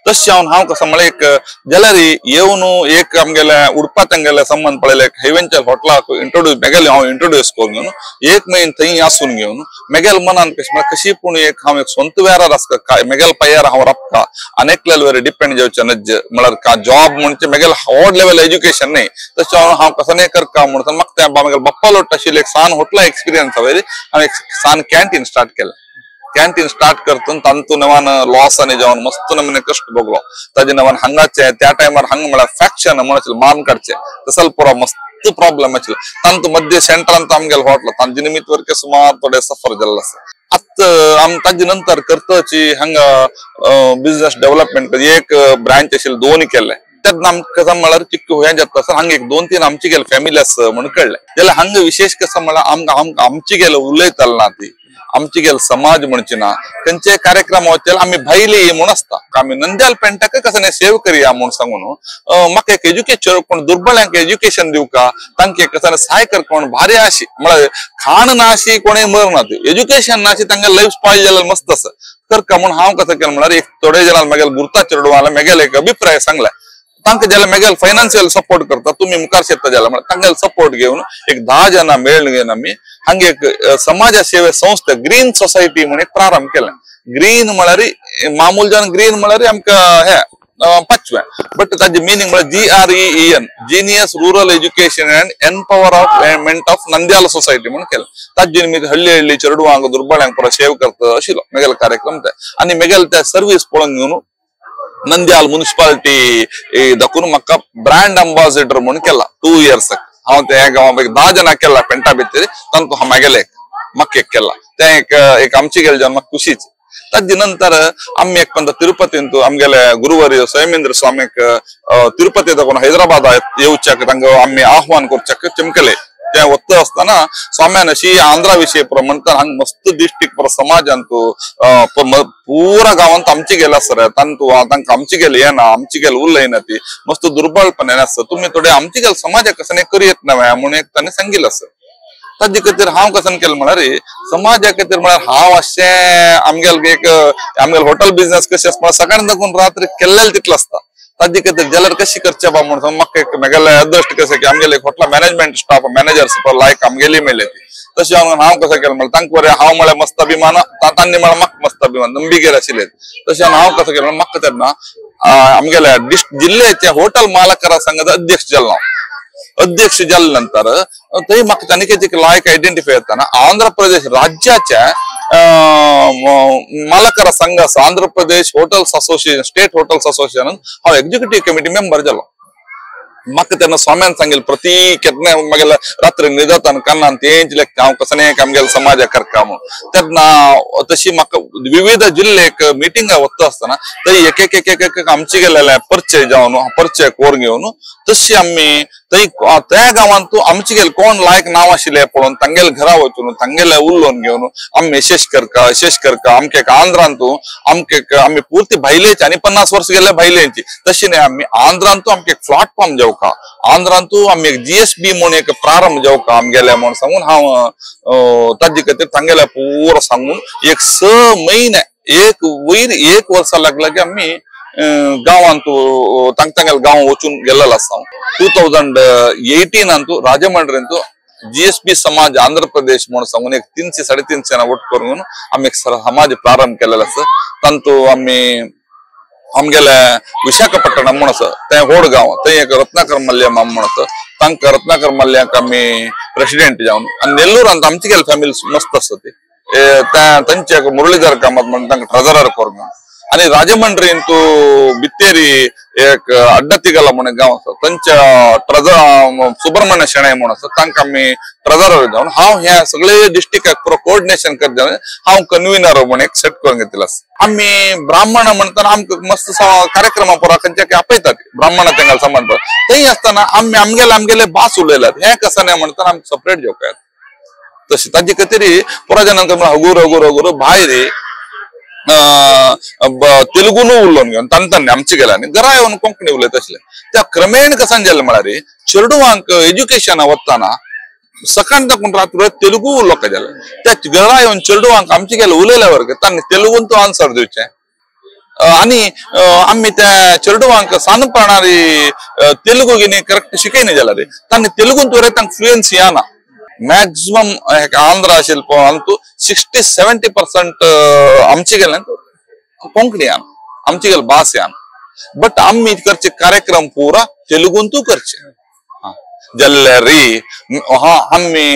तशें हांव हांव कसं म्हळ्यार एक जाल्यार येवन एक आमगेले उडपा तांगेले संबंद पळयले एक हेवेंचर हॉटेलाक इंट्रोड्यूस म्हागेले हांव इंट्रोड्यूस करून घेवन एक म्हयनो थंय आसून घेवन म्हागेले मनान कशें म्हळ्यार कशी पूण एक हांव एक स्वंत वेव्हार आसता काय म्हागेले पांयार हांव राबता आनी एकल्या वयर डिपेंड जावचें नज्ज म्हळ्यार का जॉब म्हणजे म्हागेले व्हड लेवल एज्युकेशन न्ही तशें हांव हांव कसं न्ही करता म्हणून म्हाका त्या म्हागेले बाप्पा लोट आशिल्लें एक सान हॉटेला एक्सपिरियन्स हांवें हांव एक सान कॅन्टीन स्टार्ट केलें. कॅन्टीन स्टार्ट करतून तांतू नवान लॉस आनी जावन मस्त नमूने कश्ट भोगलो ताजे नवान हांगाचे त्या टायमार हांगा म्हळ्यार फॅक्शन म्हणून मान काडचे तसल पुरो मस्त प्रॉब्लेम आशिल्लो तांतू मध्य सेंटरांत आमगेले हॉटेल तांचे निमित्त वरके सुमार थोडे सफर जाल्लो आसा. आतां आम ताजे नंतर करतची हांगा बिझनेस डेव्हलपमेंट एक ब्रांच आशिल्ले दोन केल्ले तेन्ना आमकां कसं म्हळ्यार चिक्क हें जाता आसतना हांगा एक 2-3 आमची गेले फॅमिली आसा म्हणून कळ्ळें जाल्यार हांगा विशेश कसं म्हळ्यार आमकां आमची गेले उलयताले ना ती आमची गेल समाज म्हणची ना खंयचे कार्यक्रम वचले आमी भायली म्हूण आसता आमी नंद्याल पेंटाक कसं न्ही सेव करया म्हूण सांगून म्हाका एक एज्युकेशन कोण दुर्बळ्यांक एज्युकेशन दिवका तांकां एक कसं सहाय करका म्हूण भारी आशी म्हळ्यार खाण ना अशी कोणूय मरना एज्युकेशन ना अशी तांकां लायफ स्पॉयल जाल्यार मस्त आसा करका म्हूण हांव कसं केलें म्हळ्यार एक थोडे जाणां म्हागेले गुर्ता चेडवां म्हागेले एक अभिप्राय सांगले तांकां जाल्यार म्हागेले फायनान्शियल सपोर्ट करता तुमी मुखार शेता जाल्यार म्हळ्यार तांगेले सपोर्ट घेवन एक 10 जाणां मेळून घेवन आमी हांगा एक समाज सेवे संस्था ग्रीन सोसायटी म्हूण एक प्रारंभ केलें. ग्रीन म्हळ्यार मामूल जावन ग्रीन म्हळ्यार आमकां हे पाचवें बट ताजें मिनींग म्हळ्यार GREEN genius rural education and empowerment of Nandyal society म्हणून केलें. ताजे निमित्त हळ्ळी हळ्ळी चेडवांक दुर्बळ्यांक पुरो सेव करता आशिल्लो म्हागेलो कार्यक्रम ते आनी म्हागेले ते सर्वीस पळोवन घेवन नंद्याल मुनिसिपालिटी दाखोवन म्हाका ब्रँड अंबासिडर म्हणून केला 2 इयर्स हांव त्या गांवां 10 जाणां केला पेंटा भितर तांतू हांव म्हागेले म्हाका एक केला तें एक एक आमची गेले जावन म्हाका खुशीच. ताजे नंतर आमी एक पंद तिरुपतींतू आमगेले गुरुवर्य स्वयमेंद्र स्वामीक तिरुपती दाखोवन हैदराबाद येवच्याक तांकां आमी आह्वान करच्याक चमकले ते वता आसतना स्वाम्यान अशी आंध्रा विशय म्हणटा हांगा मस्त दिश्टीक पुरो समाजांतू पुरा गांवांत आमची गेले आसा तांतू तांकां आमची गेले येना आमची गेले उलयना ती मस्त दुर्बळपण आसता तुमी थोडे आमची गेले समाजाक कसं करयत ना म्हणून एक ताणें सांगिल्लें आसा. ताजे खातीर हांव कसं केलें म्हळ्यार समाजा खातीर म्हळ्यार हांव अशें आमगेले एक आमगेले हॉटेल बिझनेस कशें आसा म्हळ्यार सकाळी दाखोवन रात्री केल्लें तितलें आसता ताजे खातीर जाल्यार कशी करचें बा म्हणून म्हाका एक म्हागेलें अदृश्ट कशें की आमगेले एक हॉटेल मॅनेजमेंट स्टाफ मॅनेजर्स लायक आमगेली मेळ्ळे ती तशें हांव कसं केलें म्हळ्यार तांकां बरें हांव म्हळ्यार मस्त अभिमान तांणी म्हळ्यार म्हाका मस्त अभिमान नंबिकेर आशिल्ले तशें हांव कसं केलें म्हाका तेन्ना आमगेल्या जिल्ल्याच्या हॉटेल मालकारा संघाचो अध्यक्ष जालो हांव. अध्यक्ष जाले नंतर थंय म्हाका तांणी लायक आयडेंटिफाय जाताना आंध्र प्रदेश राज्याच्या मालकारा संघ आसा Andhra Pradesh hotels association state hotels association हांव एक्झिक्युटीव कमिटी मेंबर जालो. म्हाका तेन्ना स्वाम्यान सांगेल प्रति केन्ना मागेले रात्री न्हिदताना कानान तेंच लेखता हांव कसो आमगेले समाजा करका म्हणून. तेन्ना तशी म्हाका विविध जिल्लेक मिटिंगा वता आसतना थंय एक एक एक एक आमचे गेलेले परिचय जावन परिचय कोर घेवन तशी आमी थंय त्या गांवांत आमचे गेले कोण लायक नांव आशिल्ले पळोवन तांगेले घरा वचून तांगेले उलोवन घेवन आमी यशेश करका यशेश करका आमके आंध्रांतू आमके आमी पुर्ती भायलेची आनी 50 वर्स गेले भायलेची तशी न्ही आमी आंध्रांतू आमके प्लॅटफॉर्म जावका आंध्रांतू आमी एक जीएसबी म्हूण एक प्रारंभ जावका आमगेले म्हूण सांगून हांव ताजे खातीर तांगेले पुरो सांगून एक 6 महिने एक वयर 1 वर्सा लागला की आमी गांवांतू तांग तांगेले गांव वचून गेल्लेलो आसा. 2018 अंतू राजमंड्रींतू जीएसबी समाज आंध्र प्रदेश म्हूण सांगून एक 300 350 जण ಒಟ್ಟು करून आमी एक समाज प्रारंभ केलेलो आसा. तांतू आमी आमगेले विशाखापट्टणम म्हूण आसा तें व्हड गांव थंय एक रत्नाकर मल्ल्या माम म्हूण आसा तांकां रत्नाकर मल्ल्याक आमी प्रेसिडेंट जावन आनी नेल्लूरांत आमची गेले फॅमिली मस्त आसा ती तांचे मुरळीधर कामत म्हूण तांकां ट्रेजरर करून आनी राजमंड्रींतू बित्तेरी एक अड्डतिगला म्हूण एक गांव आसा तांच्या ट्रेजर सुब्रमण्य शेणै म्हूण आसा तांकां आमी ट्रेजरर जावन हांव ह्या सगळे डिस्ट्रिक्टाक पुरो कोऑर्डिनेशन करता हांव कन्व्हिनर म्हूण एक सेट करून घेतलेलो आसा. आमी ब्राह्मण म्हणटाना आमकां मस्त कार्यक्रमा पुरो खंयच्या आपयतात ब्राह्मण तांकां संबंद थंय आसतना आमी आमगेले आमगेले भास उलयल्यात हें कसं न्ही म्हणटाना आमकां सेपरेट जेवकात तशें ताजे खातीर पुरो जाणांक हगूर हगूर हगूर भायर तेलुगून उलोवन घेवन तांणी आमचे गेले आनी घरा येवन कोंकणी उलयत आसले. त्या क्रमेण कसान जालें म्हळ्यार चेडवांक एज्युकेशना वतना सकाळ ताकून रात्र तेलुगू उलोवंक जालें त्या घरा येवन चेडवांक आमचे गेले उलयल्या वर्ग तांणी तेलुगून तो आन्सर दिवचें आनी आमी त्या चेडवांक सानपणार तेलुगू गिनी करेक्ट शिकयना जाल्यार तांणी तेलुगून तुवें तांकां फ्लुएन्सी येना. मॅक्झिमम आंध्रा शिल्प अंतू 60-70% आमचे गेले कोंकणी यान आमचे गेले भास यान बट आमी करचे कार्यक्रम पुरा तेलुगून तू करचे जल्ले हा आमी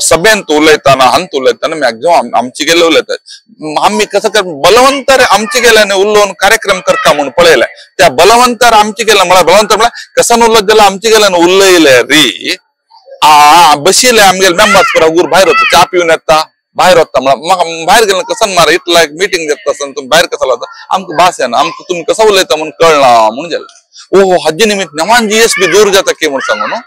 सभेंत उलयताना हंत उलयताना मॅक्झिमम आमचे गेले उलयतात. आमी कसं कर बलवंतर आमचे गेल्याने उलोवन कार्यक्रम करता म्हणून पळयले त्या बलवंतर आमचे गेले म्हळ्यार बलवंतर म्हळ्यार कसान उलयत जाल्यार आमचे गेल्यान उलयले री बशिल्ले आमगेले मेंबर्स पुरा उर भायर वता च्या पिवन येता भायर वता म्हळ्यार म्हाका भायर गेले कसन मार इतला एक मिटींग जाता आसतना तुमी भायर कसो वता आमकां भास येना आमकां तुमी कसो उलयता म्हूण कळना म्हूण जालें. ओहो हाजे निमित्त नवान जीएस बी दूर जाता की म्हूण सांगू न्हू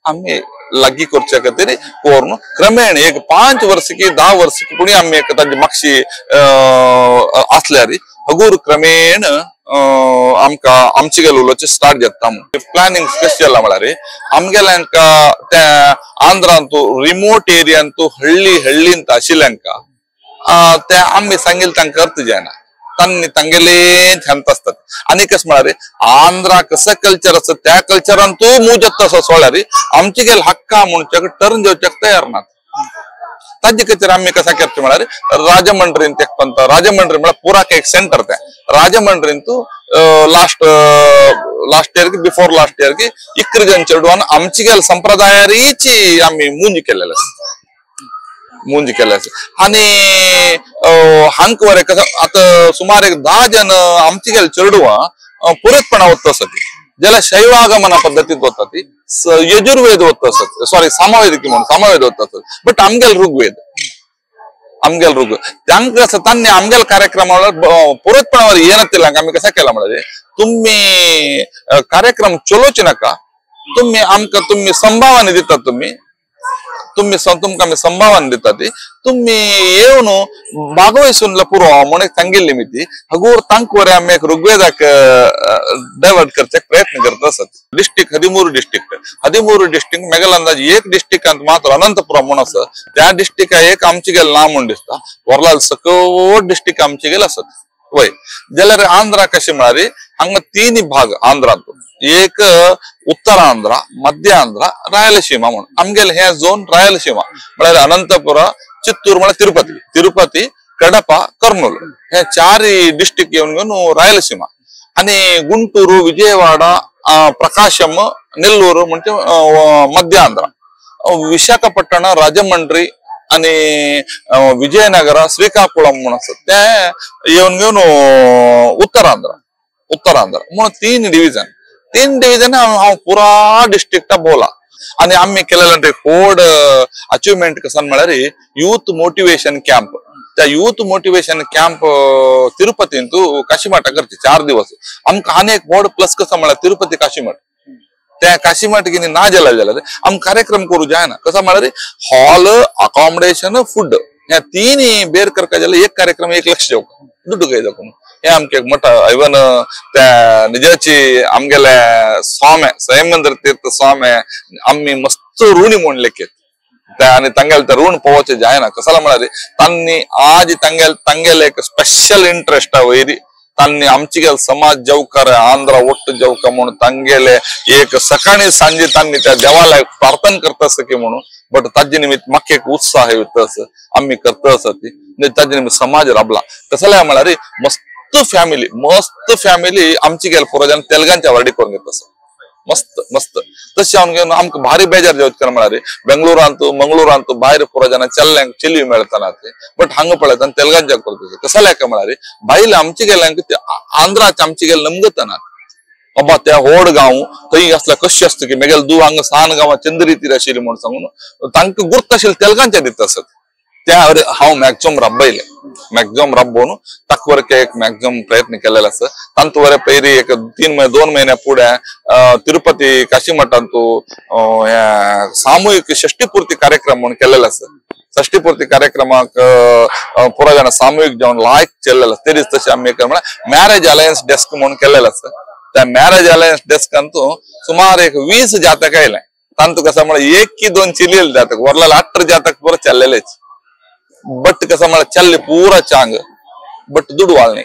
आमी लागीं करच्या खातीर करून क्रमेण एक 5 वर्स की 10 वर्स की कोणी आमी एक ताजी मातशी आसल्यार हगूर क्रमेण आमकां आमचे गेले उलोवचें स्टार्ट जाता. प्लॅनिंग कशें जालां म्हळ्यार आमगेल्यांका त्या आंध्रांतू रिमोट एरियांतू हळ्ळी हळ्ळींत आशिल्ल्यांका ते आमी सांगेल तांकां अर्थ जायना तांणी तांगेले ध्यान आसतात. आनी कशें म्हळ्यार आंध्रा कसं कल्चर आसा त्या कल्चरांतू मूव जाता असो सोळ्यार आमचे गेले हक्का म्हणच्याक टर्न जावच्याक तयार नात. ताजे खातीर आमी कशें करचें म्हळ्यार राजमंड्रींत एक पंत राजमंड्री म्हळ्यार पुराक एक सेंटर तें राजमंड्रींतू लास्ट लास्ट इयर की बिफोर लास्ट इयर की 11 जण चेडवान आमचे गेले संप्रदायारीची आमी मुंज केलेले आसा मुंज केले आसा. आनी हांक वरे कसं आतां सुमार एक 10 जण आमचे गेले चेडवां पुरेतपणा वता आसा ती जाल्यार शैवागमना पद्दतींत वता ती यजुर्वेद वता आसत सॉरी सामवेद की म्हणून सामवेद वता आसत बट आमगेल ऋग्वेद आमगेल ऋग्वेद तांकां आसा तांणी आमगेल कार्यक्रमा पुरेतपणावर येना आमी कशें केलां म्हळ्यार तुमी कार्यक्रम चलोवचे नाका तुमी आमकां तुमी संभावना दितात तुमी तुमी तुमकां आमी संभावना दितात ती तुमी येवन भागवयसून पुरो म्हूण एक सांगिल्ली मी ती हगूर तांकां वरे आमी एक ऋग्वेदाक डायवर्ट करच्याक प्रयत्न करत आसात. डिस्ट्रिक्ट 13 डिस्ट्रिक्ट 13 डिस्ट्रिक्ट मेगेल अंदाज एक डिस्ट्रिक्टांत मात्र अनंतपुरम म्हूण आसा त्या डिस्ट्रिक्टा एक आमचे गेले ना म्हूण दिसता वरलाल सकट डिस्ट्रिक्ट आमचे गेले आसात वय. जाल्यार आंध्रा कशें म्हळ्यार हांगा 3 भाग आंध्रांत एक उत्तर आंध्रा मध्य आंध्रा रायलसीमा म्हणून आमगेले हे झोन रायलसीमा म्हळ्यार अनंतपुरा चित्तूर म्हळ्यार तिरुपती तिरुपती कडपा कर्नूल हे 4 डिस्ट्रिक्ट येवन घेवन रायलसीमा आनी गुंटूर विजयवाडा प्रकाशम नेल्लूर म्हणजे मध्य आंध्रा विशाखापट्टण राजमंड्री आणि विजयनगर श्रीकाकुळम म्हणून आसा ते येवन घेवन उत्तर आंध्रा उत्तर आंध्रा म्हणून 3 डिव्हिजन. तीन डिव्हिजन हांव पुरा डिस्ट्रिक्टा बोला आणि आम्ही केलेलं एक व्हड अचिव्हमेंट कसं म्हळ्यार यूथ मोटिवेशन कॅम्प. त्या यूथ मोटिवेशन कॅम्प तिरुपतींतू काशीमठा करचे 4 दिवस. आमकां आनी एक व्हड प्लस कसं म्हळ्यार तिरुपती काशीमठ, त्या काशीमठ कितें ना जाल्यार जाल्यार आमकां कार्यक्रम करूं जायना. कसं म्हळ्यार हॉल, अकॉमडेशन, फूड ह्या तिनूय बेर करका जाल्यार एक कार्यक्रम 1 लक्ष जावंक दुड्डू काय जावंक. हे आमके एक मोठो इवन त्या निजाची आमगेले स्वामे स्वयंमंदिर तीर्थ स्वामे आमी मस्त ऋणी म्हूण लेखीत त्या आनी तांगेले ते ऋण पळोवचें जायना. कसाला म्हळ्यार तांणी आज तांगेले तांगेले एक स्पेशल इंट्रस्ट वयरी तांणी आमची गेल समाज जवकार आंध्रा ಒಟ್ಟು ಜವಕ म्हणून तांगेले एक सकाळी सांजे तांणी त्या देवाला प्रार्थना करता की म्हणून. बट ताजे निमित्त म्हाका एक उत्साह येता असं आमी करता आसा ती ताजे निमित्त समाज राबला. कसाला म्हळ्यार मस्त फॅमिली, मस्त फॅमिली आमची गेल पुरो तेलगांच्या वाडी करून घेता आसा मस्त मस्त. तशें हांव घेवन आमकां भारी बेजार जावच कारण म्हळ्यार बेंगळुरांतू मंगळुरांतू भायर पुरो जाणां चल्ल्यांक चली मेळतना ते बट हांगा पळयता तेलगांच्या करता. कसाल्या काय म्हळ्यार भायले आमचे गेल्यांक आंध्राचे आमचे गेले नमगतना बाबा त्या व्हड गांव थंय असल्या कशें आसता की मेगेल दू हांगा सान गांवां चंद्री तीर आशिल्ली म्हूण सांगून तांकां गुर्त आशिल्लें तेलगांच्या दिता आसत. त्या हांव मॅक्झिमम राबयले, मॅक्झिमम राबोवन ताका वरके एक मॅक्झिमम प्रयत्न केलेलो आसा. तांतू वरे पयली एक 3 महिने 2 महिन्या फुडें तिरुपती काशीमठांतू सामूहिक षष्टीपूर्ती कार्यक्रम म्हणून केलेलो आसा. षष्टीपूर्ती कार्यक्रमाक पुरो जाणां सामूहिक जावन लायक केल्लेलो आसा. ते दीस तशें आमी म्हळ्यार मॅरेज अलायन्स डेस्क म्हणून केलेलो आसा. त्या मॅरेज अलायन्स डेस्कांतू सुमार एक 20 जातक आयले. तांतू कसं म्हळ्यार 1 की 2 चिलेले जातक वरलेले 18 जातक पुरो चल्लेलेच. बट कसं म्हळ्यार चल्ले पुरा चांग बट दुडवाल नाही.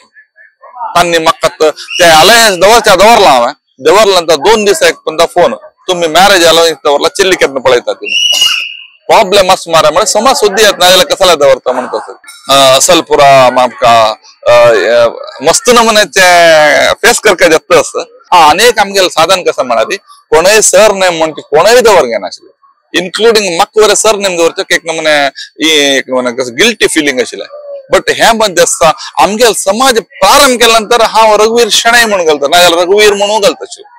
तांणी म्हाका ते अलायन्स दवरच्या दवरला हांवें दवरला नंतर 2 दिसा एक पण फोन तुम्ही मॅरेज अलायन्स दवरला चिल्ली केन्ना पळयता तुम्ही प्रॉब्लेम आसा मारा म्हळ्यार समाज सुद्दी येत नाजाल्यार कसाला दवरता म्हणटा तसं. असल पुरा म्हाका मस्त नमुन्याचे फेस करका जाता असं. अनेक आमगेले साधन कसं म्हळ्यार कोणय सर नेम म्हण कोणय दवर घेनाशिल्ले इन्क्लुडिंग म्हाका बरें सर नेम दवरचो एक नमुने एक नमुने कसं गिल्टी फिलिंग आशिल्लें. बट हे मध्ये आसता आमगेले समाज प्रारंभ केल्या नंतर हांव रघुवीर शणै म्हणून घालता नाजाल्यार रघुवीर म्हणून घालता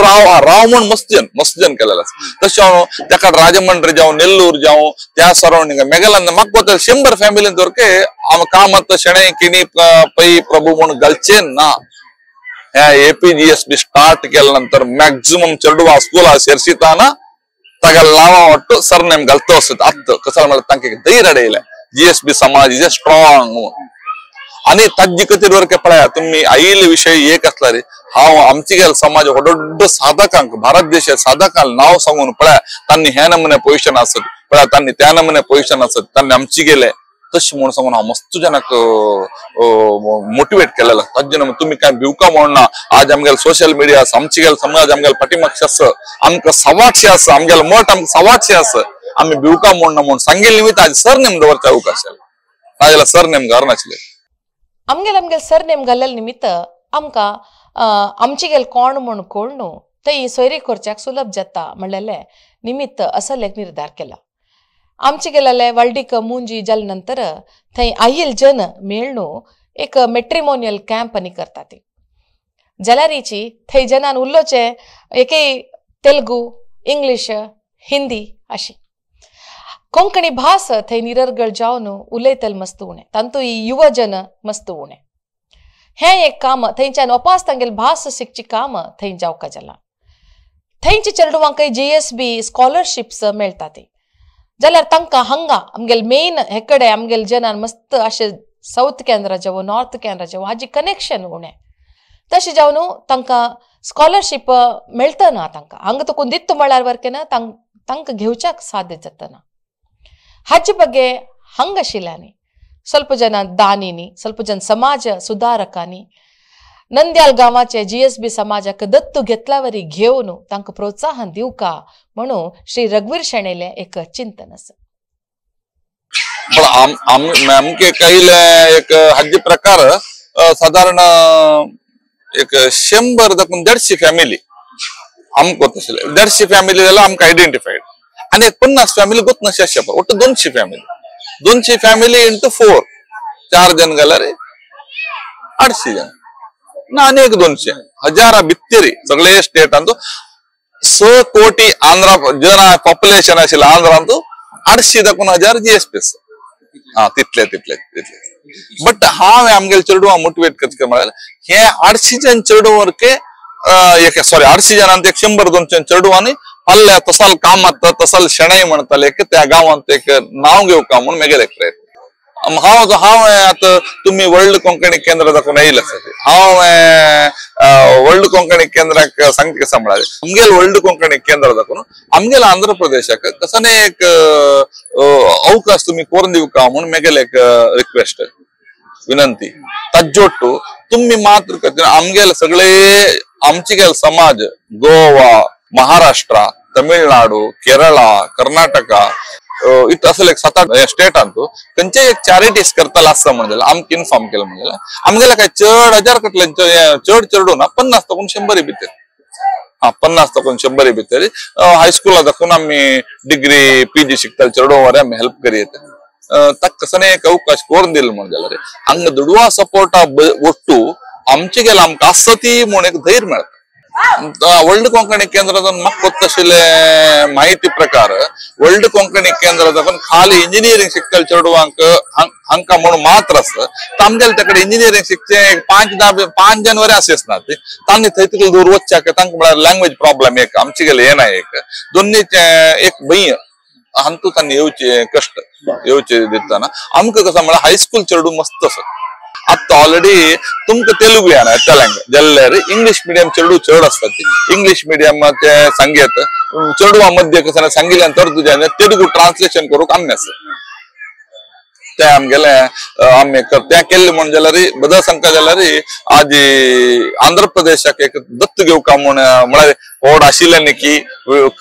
राव राव म्हूण मस्त जन केलेलो आसा. तशें हांव ताका राजमंड्री जावं नेल्लूर जावं त्या सरावंडींग मेगेल्यान म्हाका वता 100 फॅमिलीन दवरके हांव कामत शणै किणी पै प्रभू म्हणून घालचें ना. ह्या APGSB start केल्या नंतर मॅक्झिमम चेडवा स्कूला सेर्सिताना ताका नांवा वाटतो सरनेम घालतो आसत आत्त कसं म्हळ्यार तांकां धैर्य येयलें GSB समाज is a strong. आनी ताजे खातीर वरके पळया तुमी आयिल्ले विशय एक आसला रे हांव आमचे गेल समाज व्हड साधकांक भारत देशात साधकांक नांव सांगून पळया तांणी ह्या नमुने पोजिशन आसत पळया तांणी त्या नमुने पोजिशन आसत तांणी आमची गेले तशें म्हणून सांगून हांव मस्त जाणांक मोटिवेट केलेलो. ताजे नमुने तुमी कांय भिवका म्हणना आज आमगेले सोशल मिडिया आसा आमची गेल समाज आमगेले पाठीमागचे आसा आमकां सवाटशे आसा आमगेले मठ आमकां सवाटशे आसा आमी भिवका म्हणना म्हणून सांगिल्ले निमित्त आज सरनेम दवरचे अवकाश जाले नाजाल्यार सरनेम घालनाशिल्ले. आमगेले आमगेले सरनेम घाल्ले निमित्त आमकां आमची गेल कोण म्हूण कोण न्हू थंय सोयरी करच्याक सुलभ जाता म्हणलेले निमित्त असल एक निर्धार केला. आमचे गेलेले वल्डीक मुंजी जाले नंतर थंय आयल जन मेळ्ळू एक मेट्रिमोनियल कॅम्प आनी करता ती जाल्यारीची थंय जनान उलोवचें एकय तेलुगू इंग्लीश हिंदी अशी कोंकणी भास थंय निरर्गळ जावन उलयतले मस्त उणें तांतू युवजन मस्त उणें. हें एक काम थंयच्यान ओपास तांगेले भास शिकची काम थंय जावका जाला. थंयच्या चेडवांकय GSB scholarships मेळटा ती जाल्यार तांकां हांगा आमगेले मेन हे कडेन आमगेले जनान मस्त अशें सावथ केंद्रा जावं नॉर्थ केंद्रा जावं हाजी कनेक्शन उणें तशें जावन तांकां स्कॉलरशीप मेळतना तांकां हांगा तुका दित्त म्हळ्यार वरकें ना तांकां घेवच्याक साध्य जातना. हाजे बगे हांगा आशिल्ल्यांनी ಸ್ವಲ್ಪ ಜನ ದಾನಿನಿ ಸ್ವಲ್ಪ ಜನ ಸಮಾಜ ಸುಧಾರಕಾನಿ ನಂದ್ಯಾल गांवाचे GSB समाजाक दत्तू घेतल्यावरी घेवन तांकां प्रोत्साहन दिवका म्हणून श्री रघुवीर शणैलें एक चिंतन आसा. पण आमके कायले एक हाजे प्रकार साधारण एक 100 दाखून 150 फॅमिली आमकां गोत आशिल्ले. 150 फॅमिली जाल्यार आमकां आयडेंटिफायड आनी एक 50 फॅमिली गोत नाशी आसचे वट्ट 200 फॅमिली 200 फॅमिली इंटू 4 4 जण गेल्यार 800 जण ना आनी एक 200 हजारा भित्तेरी सगळे स्टेटांतू 6 कोटी आंध्रा जन पॉप्युलेशन आशिल्लें आंध्रांतू 800 दाखून 1000 जीएसपी आसा. हा तितले तितले तितले. बट हांव आमगेले चेडवां मोटिवेट करता म्हळ्यार हे 800 जन चेडूं एक सॉरी 800 जणांत एक 100-200 चेडवांनी फाल्यां तसाल कामात तसाल शेणाय म्हणटाले की त्या गांवांत एक नांव घेवका म्हूण मेगेले एक प्रयत्न. हांव हांव आतां तुमी वर्ल्ड कोंकणी केंद्र दाखोवन येयले आसा. हांव वर्ल्ड कोंकणी केंद्राक सांगता कसं म्हळ्यार आमगेले वर्ल्ड कोंकणी केंद्र दाखोवन आमगेले आंध्र प्रदेशाक कसने एक अवकाश तुमी करून दिवका म्हूण मेगेले एक रिक्वेस्ट विनंती. ताज्जोट्टू तुमी मात्र आमगेले सगळे आमचे गेले समाज गोवा, महाराष्ट्र, तमिळनाडू, केरळा, कर्नाटका इत असले एक 7-8 स्टेटांतू खंयचे एक चॅरिटीज करताले आसता म्हण जाल्यार आमकां इन्फॉर्म केलें म्हण जाल्यार आमगेले काय चड 1000 कटले चड चेडूं ना 50 ताकून 100 भितर. हा 50 ताकून 100 भितर हायस्कुला दाखोवन आमी डिग्री पीजी शिकताले चेडूं वरे आमी हेल्प करीत. ताका कसने एक अवकाश करून दिलो म्हण जाल्यार हांगा दुडवा सपोर्टा ಒಟ್ಟು आमचे गेले आमकां आसा ती म्हूण एक धैर्य मेळटा. वर्ल्ड कोंकणी केंद्रातून म्हाका गोत्ताशिल्ले माहिती प्रकार वर्ल्ड कोंकणी केंद्रात खाली इंजिनियरिंग शिकतले चेडवांक हांकां म्हणून मात्र आसा. आमगेले तेकडे इंजिनियरिंग शिकचे 5-10 जन वरे अशें आसना ती तांणी थंय तितले दूर वचच्याक तांकां म्हळ्यार लँग्वेज प्रॉब्लम एक आमचे गेले येना एक दोन्ही एक भंय हांतू तांणी येवचे कश्ट येवचे दितना आमकां कसं म्हळ्यार हायस्कूल चेडूं मस्त आसा. आतां ऑलरेडी तुमकां तेलुगू येना तेलंग जाल्यार इंग्लीश मिडियम चेडूं चड आसता. इंग्लीश मिडियमाचे सांगयत चेडवां मध्य कसं सांगिल्ल्यान तर तुज्या तेलुगू ट्रान्सलेशन करूंक आमी आसा. ते आमगेले आमी तें केल्लें म्हण जाल्यार बदल सांगता जाल्यार आज आंध्र प्रदेशाक एक दत्त घेवका म्हूण म्हळ्यार व्हड आशिल्लें न्ही की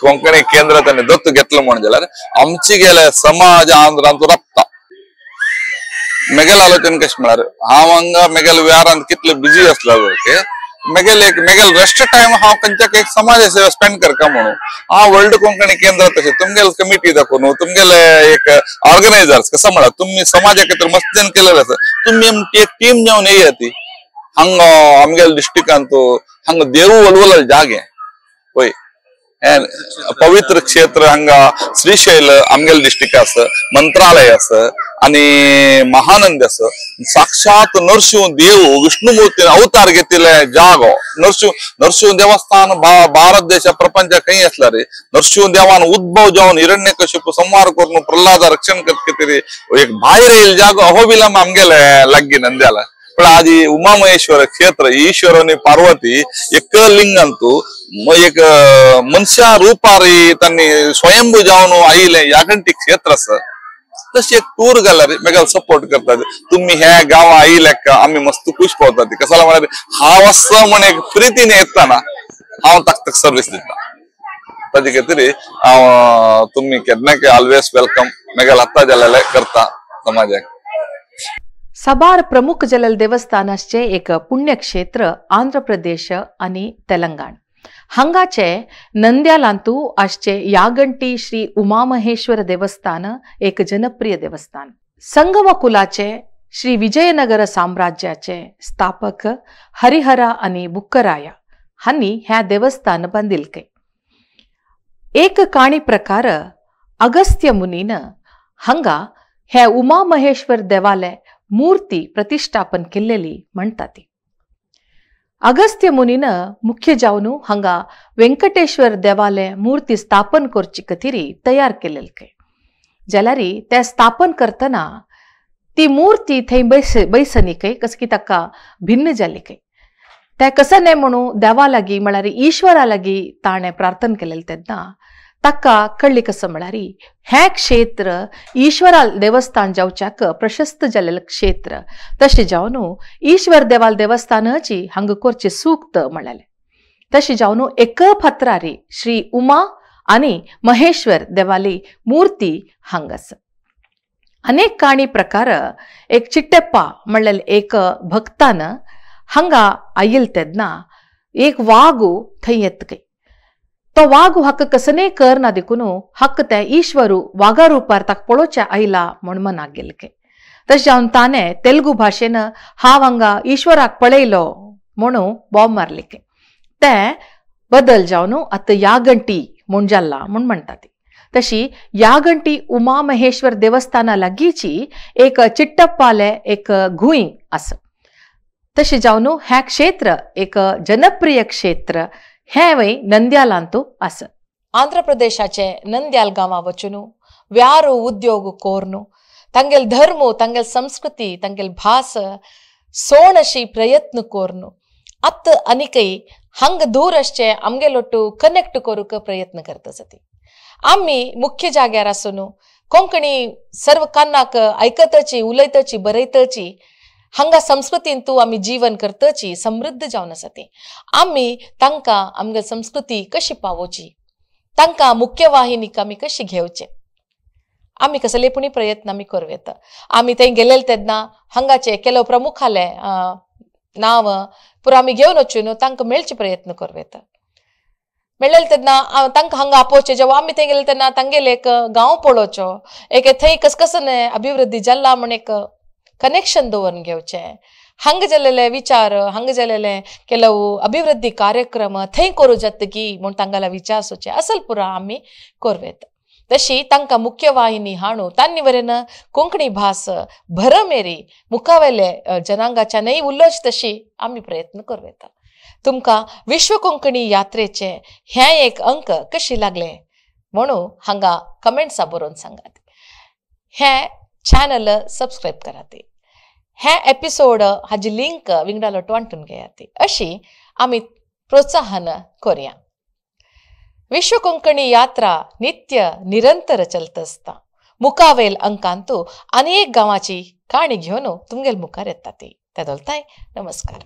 कोंकणी केंद्र ताणें दत्त घेतलें म्हण जाल्यार आमचे गेले समाज आंध्रांत राबता. मेगेले आलोचन कशें म्हळ्यार हांव हांगा मेगेले वेव्हारांत कितले बिजी आसला ओके मेगेले एक मेगेले रेस्ट टायम हांव खंयच्या एक समाज सेवा स्पेंड करता म्हणून हांव वर्ल्ड कोंकणी केंद्र तशें तुमगेले कमिटी दाखोवन तुमगेले एक ऑर्गनायझर्स कसं म्हळ्यार तुमी समाजा खातीर मस्त जन केलेलें आसा. तुमी एक टीम जावन येया ती हांगा आमगेले डिस्ट्रिक्टांत हांगा देव वलवल जागे वय पवित्र क्षेत्र हांगा श्रीशैल आमगेले डिस्ट्रिक्ट आसा, मंत्रालय आसा आनी महानंद आसा. साक्षात नरसिंह देव विष्णुमूर्तीन अवतार घेतिल्ले जागो नरसिंह देवस्थान भारत देशा प्रपंच खंय आसला रे नरसिंह देवान उद्भव जावन हिरण्यकशिपू संहार करून प्रल्हादा रक्षण करत एक भायर येयल जागो अहोबिलम आमगेले लागीं नंद्याला. पण आज उमामहेश्वर क्षेत्र ईश्वर आणि पार्वती एक लिंगांतू एक मनशा रूपारी तांणी स्वयंभू जावन आयिल्लें यागंटी क्षेत्र आसा. तशें एक टूर घाल्यार मेगेलो सपोर्ट करतात. तुमी ह्या गांवां आयिल्ले आमी मस्त खूश पावतात. कसाला म्हळ्यार हांव आसा म्हण एक प्रितीन येतना हांव ताक ताक सर्वीस दिता. ताजे खातीर हांव तुमी केन्ना ऑलवेज welcome मेगेलो आतां जाल्यार करता समाजाक. साबार प्रमुख जलल देवस्थान आसचे एक पुण्यक्षेत्र आंध्र प्रदेश आनी तेलंगाण. हांगाचे नंद्यालांतू आसचे यागंटी श्री उमामहेश्वर देवस्थान एक जनप्रिय देवस्थान. संगम कुलाचे श्री विजयनगर साम्राज्याचे स्थापक हरिहरा आनी बुक्कराया हांणी ह्या देवस्थान बांदिलके. एक काणी प्रकार अगस्त्य मुनीन हांगा ह्या उमामहेश्वर देवालय मूर्ती प्रतिष्ठापन केल्लेली म्हणटा ती. अगस्त्य मुनीन मुख्य जावन हांगा वेंकटेश्वर देवालय मूर्ती स्थापन करची खातीर तयार केलेले. जाल्यार ते स्थापन करतना ती मूर्ती थंय बैसनी काय कसं की ताका भिन्न जाली काय ते कसं न्हय म्हणून देवा लागीं म्हळ्यार ईश्वरा लागीं ताणें प्रार्थना केलेलें तेन्ना ताका कळ्ळी कसं म्हळ्यार हें क्षेत्र ईश्वरा देवस्थान जावच्याक प्रशस्त जाल्लें क्षेत्र तशें जावन ईश्वर देवाल देवस्थानाची हांगा करचें सूक्त म्हळ्यालें. तशें जावन एक फातरारी श्री उमा आनी महेश्वर देवाली मूर्ती हांगा आसा. अनेक काणी प्रकार एक चिट्टेप्पा म्हणलेले एक भक्तान हांगा आयल तेन्ना एक वागू थंय येत काय तो वाग हक्क कसने करना देखून हक्क ते ईश्वरू वागा रुपार ताका पळोवचें आयला म्हूण मनाक गेले काय. तशें जावन ताणें तेलुगू भाशेन हांव हांगा ईश्वराक पळयलो म्हणून बोब मारली काय. तें बदल जावन आतां यागंटी म्हूण जाला म्हूण म्हणटा ती. तशी यागंटी उमा महेश्वर देवस्थाना लागींची एक चिट्टप्पाले एक घुंय आसा. तशें जावन हें क्षेत्र एक जनप्रिय क्षेत्र हें वय नंद्यालांतू आसा. आंध्र प्रदेशाचे नंद्याल गांवा वचून व्यारो उद्योग कोरनु तांगेल धर्म, तांगेल संस्कृती, तांगेल भास सोण अशी प्रयत्न कोरनु आत आनीकय हांग दूर आसचे आमगेल ओट्टू कनेक्ट करूंक प्रयत्न करता जाती. आमी मुख्य जाग्यार आसून कोंकणी सर्व कानाक आयकतची, उलयतची, बरयतची, हांगा संस्कृतीन तूं आमी जीवन करतची समृद्ध जावन आसा ती. आमी तांकां आमगे संस्कृती कशी पावोवची, तांकां मुख्य वाहिनीक आमी कशी घेवचे, आमी कसले पुणी प्रयत्न आमी करूं येता. आमी थंय गेलेले तेन्ना हांगाचे ಕೆಲವು प्रमुखाले नांव पुरो आमी घेवन वचून तांकां मेळचे प्रयत्न करूं येता. मेळ्ळेले तेन्ना तांकां हांगा आपोवचें. जेव्हा आमी थंय गेले तेन्ना तांगेले एक गांव पळोवचो, एक थंय कसकसने अभिवृद्धी जाला म्हण एक कनेक्शन दवरून घेवचें. हांगा जालेले विचार, हांगा जालेले ಕೆಲವು अभिवृद्धी कार्यक्रम थंय करूं जाता की म्हूण तांकां विचार सुचे असल पुरो आमी करूं येता. तशी तांकां मुख्य वाहिनी हाणू तांणी वरेन कोंकणी भास भरमेरी मुखावेले जनांगाच्यानय उलोवची तशी आमी प्रयत्न करूं येता. तुमकां विश्व कोंकणी यात्रेचे हें एक अंक कशी लागले म्हणून हांगा कमेंट्सा बरोवन सांगात. हें चॅनल सबस्क्रायब करात. हें एपिसोड हाजी लिंक विंगडा लोट वांटून घेयात. अशी आमी प्रोत्साहन करूया. विश्व कोंकणी यात्रा नित्य निरंतर चलत आसता. मुखावेल अंकांतू अनेक गांवाची काणी घेवन तुमगेल मुखार येता ती. तेदोलताय नमस्कार.